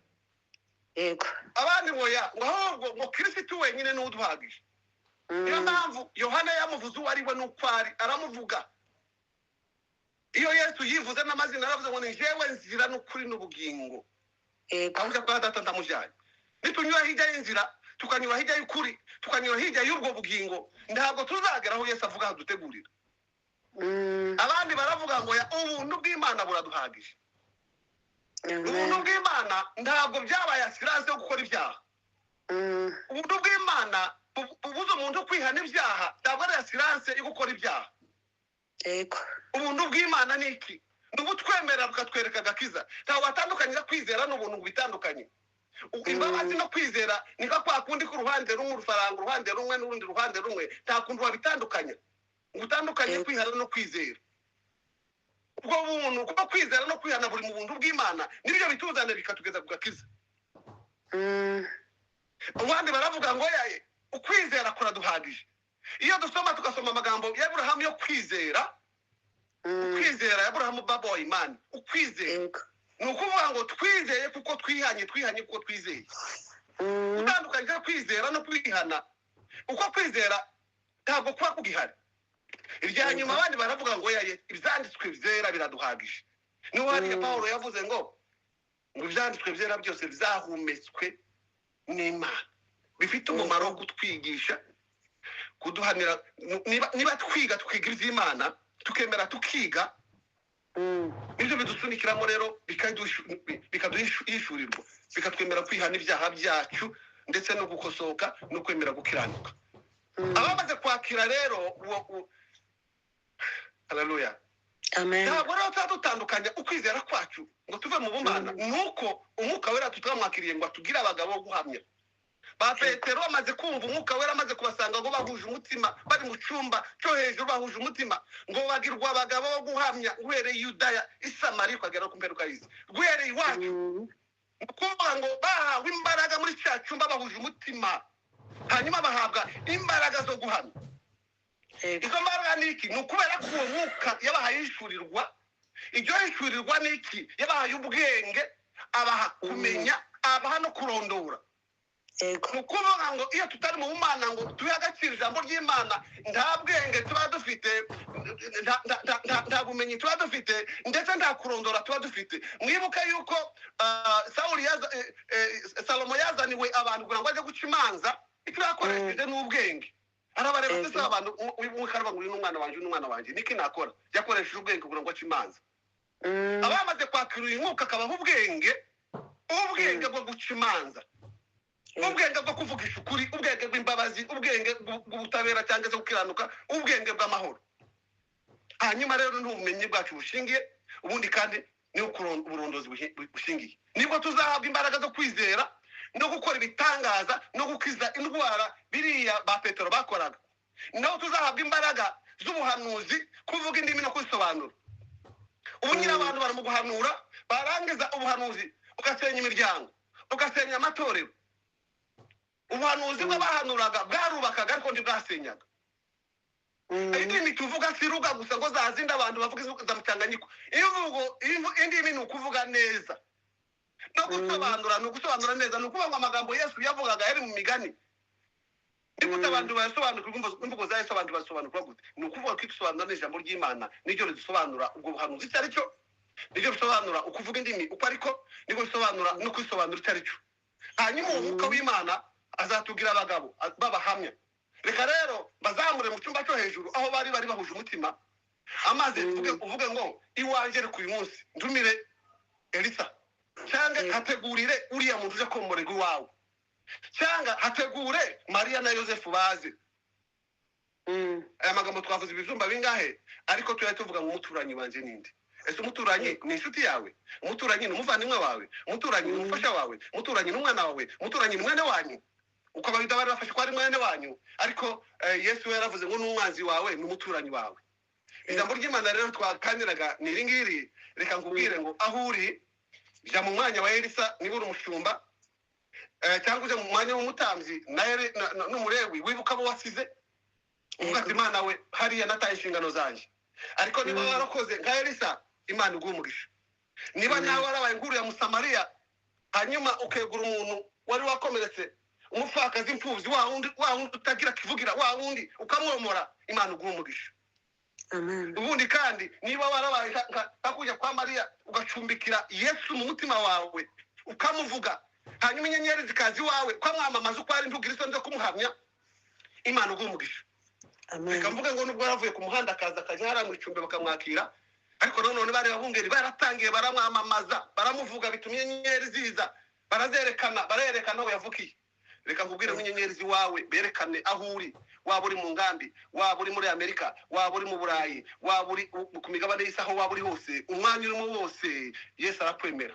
Abandi ngo ya ngo ahubwo ngo Kristo wenyine ni uduhagije. Niyo mpamvu Yohana yamuvuze uwo ari we n'uko ari, aramuvuga. Iyo Yesu yivuze n'amazina aravuze ngo ni jewe nzira n'ukuri n'ubugingo. Avuga ko Data ndamujyanye. Nitunyura hirya y'inzira, tukanyura hirya y'ukuri, tukanyura hirya y'ubwo bugingo, ntabwo tuzagera aho Yesu avuga adutegurira. Abandi baravuga ngo ya ubuntu bw'Imana buraduhagije. Ubuntu bw'Imana ntabwo byabaye assurance yo gukora ibyaha. Ubuntu bw'Imana bubuza umuntu kwihana ibyaha, ntabwo ari assurance yo gukora ibyaha. Yego. Ubuntu bw'Imana ni iki? Ni ubutwemera bukatwereka agakiza. Ntabwo watandukanyira kwizera n'ubuntu ngo bitandukanye. Imbabazi no kwizera ni nka kwa kundi k'uruhande rumwe urufaranga uruhande rumwe n'urundi ruhande rumwe, nta kuntu wabitandukanya ngo utandukanye kwihana no kwizera. Ubwo buntu, kuko kwizera no kwihana buri mu buntu bw'Imana, nibyo bituzanira bikatugeza ku gakiza. Abandi baravuga ngo yaye ukwizera kuraduhagije. Iyo dusoma tugasoma amagambo ya Aburahamu yo kwizera, ukwizera ya Aburahamu baba wa imani, ukwizera ni ukuvuga ngo twizeye kuko twihanye, twihanye kuko twizeye. Utandukanyije kwizera no kwihana, uko kwizera ntabwo kuba kugihari. Irya nyuma abandi baravuga ngo yaye ibyanditswe byera biraduhagije. Niho hariya Pawulo yavuze ngo ibyanditswe byera byose byahumetswe n'Imana, bifite umumaro wo kutwigisha, kuduhanira. Niba twiga twiga iby'Imana, tukemera tukiga, nibyo bidusunikiramo rero bikaduhishurirwa, bikatwemera kwihana ibyaha byacu ndetse no gukosoka no kwemera gukiranuka. Abamaze kwakira rero uwo, haleluya. Amen. Ntabwo rero tuba dutandukanya ukwizera kwacu ngo tuve mu bumana, nuko umwuka wera tutamwakiriye ngo atugire abagabo bo guhamya. Ba Petero bamaze kumva umwuka wera amaze kubasanga ngo bahuje umutima, bari mu cyumba cyo hejuru bahuje umutima, ngo bagirwa abagabo bo guhamya uhereye Yudaya, Isamariya, ukagera ku mperuka y'isi, guhereye iwacu. Ni ukuvuga ngo bahawe imbaraga muri cya cyumba bahuje umutima, hanyuma bahabwa imbaraga zo guhamya. Izo mbaraga ni iki? Ni ukubera ko uwo mwuka yabahaye ishurirwa. Iryo hishurirwa ni iki? Yabahaye ubwenge, abaha kumenya, abaha no kurondora. Ni ukuvuga ngo iyo tutari mu bumana ngo tuhe agaciro ijambo ry'Imana, nta bwenge tuba dufite, nta bumenyi tuba dufite, ndetse nta kurondora tuba dufite. Mwibuke yuko Sawuli Salomo yazaniwe abantu kugira ngo ajye guca imanza, icyo yakoresheje ni ubwenge. Arabareba se abantu, umwe ngo uyu ni umwana wanjye, uyu ni umwana wanjye, niki nakora? Yakoresheje ubwenge kugira ngo ace imanza. Abamaze kwakira uyu mwuka akabaha ubwenge, ubwenge bwo guca imanza, ubwenge bwo kuvugisha ukuri, ubwenge bw'imbabazi, ubwenge bw'ubutabera cyangwa se gukiranuka, ubwenge bw'amahoro. Hanyuma rero n'ubumenyi bwacu bushingiye, ubundi kandi ni uburondozi bushingiye, nibwo tuzahabwa imbaraga zo kwizera no gukora ibitangaza no gukiza indwara biriya ba Petero bakoraga. Naho tuzahabwa imbaraga z'ubuhanuzi, kuvuga indimi no kuzisobanura. Ubu nyine abantu bari mu guhanura, barangiza ubuhanuzi ugasenya imiryango, ugasenya amatorero. Ubuhanuzi bw'abahanuraga bwarubakaga ariko ntibwasenyaga. Indimi tuvuga si ruga gusa ngo zazinda abantu bavuga za mutanganyiko. Imvugo indimi ni ukuvuga neza no gusobanura, ni ugusobanura neza. Ni ukuvuga ngo amagambo Yesu yavugaga yari mu migani. Nigute abantu basobanukirwa imvugo za Yesu? Abantu basobanukirwa gute? Ni ukuvuga ko idusobanura n'ijambo ry'Imana niryo ridusobanura ubwo buhanuzi icyo ari cyo, niryo bisobanura ukuvuga indimi uko ariko, niryo bisobanura no kwisobanura icyo ari cyo. Hanyuma uwo mwuka w'Imana azatubwira abagabo b'abahamya. Reka rero bazamure mu cyumba cyo hejuru aho bari bari bahuje umutima, amaze uvuge ngo iwanjye reka uyu munsi ndumire Elisa, cyangwa hategurire uriya muntu uje komorerwa iwawe, cyangwa hategure Mariya na Yosefu baze. Aya magambo twavuze ibijumba bingahe, ariko tuya tuvuga ngo umuturanyi wanje ninde? Ese umuturanyi ni inshuti yawe? Umuturanyi ni umuvandimwe wawe? Umuturanyi ni umufasha wawe? Umuturanyi ni umwana wawe? Umuturanyi ni mwene wanyu? Uko Abayuda bari bafashe ko ari mwene wanyu, ariko Yesu we yaravuze ngo n'umwanzi wawe ni umuturanyi wawe. Ijambo ry'Imana rero twaganiraga ni iri ngiri. Reka nkubwire ngo aho uri, jya mu mwanya wa Elisa niba uri umushumba, cyangwa ujya mu mwanya w'umutambyi n'umurewi, wibuka abo wasize, uvuga ati Imana we hariya nataye inshingano zanjye. Ariko niba warakoze nka Elisa, Imana iguhe umugisha. Niba nawe warabaye nkuru ya Musamariya, hanyuma ukegura umuntu wari wakomeretse, umupfakazi, imfubyi, wa wundi utagira kivugira, wa wundi ukamwomora, Imana iguhe umugisha. Amen. Ubundi kandi niba warabaye nka kujya kwa Mariya, ugacumbikira Yesu mu mutima wawe, ukamuvuga, hanyuma inyenyeri zikaza iwawe, ukamwamamaza uko ari, ntugira isoni zo kumuhamya, Imana iguhe umugisha. Amen. Reka mvuge ngo nubwo yaravuye ku muhanda akaza akajya hariya mu icumbi bakamwakira, ariko nanone bari abungeri baratangiye baramwamamaza, baramuvuga, bituma inyenyeri ziza, barazerekana, barerekana aho yavukiye. Reka nkubwire ngo inyenyeri z'iwawe berekane aho uri, waba uri mu ngambi, waba uri muri Amerika, waba uri mu Burayi, waba uri ku migabane y'isi, aho waba uri hose, umwanya urimo wose, Yesu arakwemera.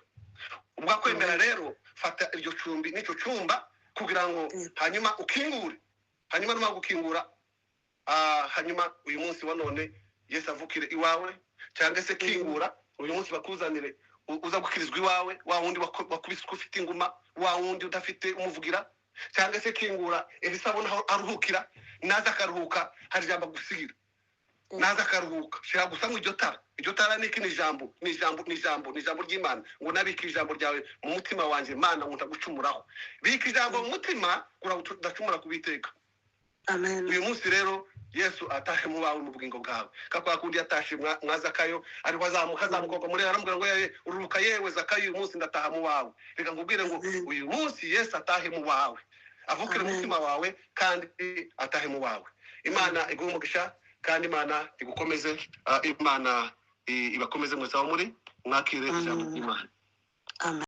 Ubwo akwemera rero, fata iryo cumbi n'icyo cyumba kugira ngo hanyuma ukingure, hanyuma numara gukingura, hanyuma uyu munsi wa none Yesu avukire iwawe, cyangwa se kingura uyu munsi bakuzanire uza gukirizwa iwawe, wa wundi wakubiswe ufite inguma, wa wundi udafite umuvugira, cyangwa se kingura Elisa abona aho aruhukira, naza akaruhuka, hari ijambo agusigira, naza akaruhuka. Shira gusa ngo iryo tara, iryo tara ni iki? Ni ijambo, ni ijambo, ni ijambo, ni ijambo ry'Imana. Ngo nabike ijambo ryawe mu mutima wanjye, Mana, ngo ndagucumuraho. Bika ijambo mu mutima kugira ngo udacumura ku Uwiteka. Amen. Uyu munsi rero Yesu atahe mu bawe, mu bugingo bwawe, ka kwa kundi yatashe mwa Zakayo, ariho azamuka, azamuka muri, aramubwira ngo: "Yewe ururuka, yewe Zakayo, uyu munsi ndataha mu wawe." Reka nkubwire ngo Amen. uyu munsi Yesu atahe mu wawe, avukire Amen. umutima wawe kandi atahe mu wawe. Imana iguhe umugisha kandi Imana igukomeze, Imana ibakomeze mwese aho muri, mwakire ijambo Amen. ry'Imana. Amen.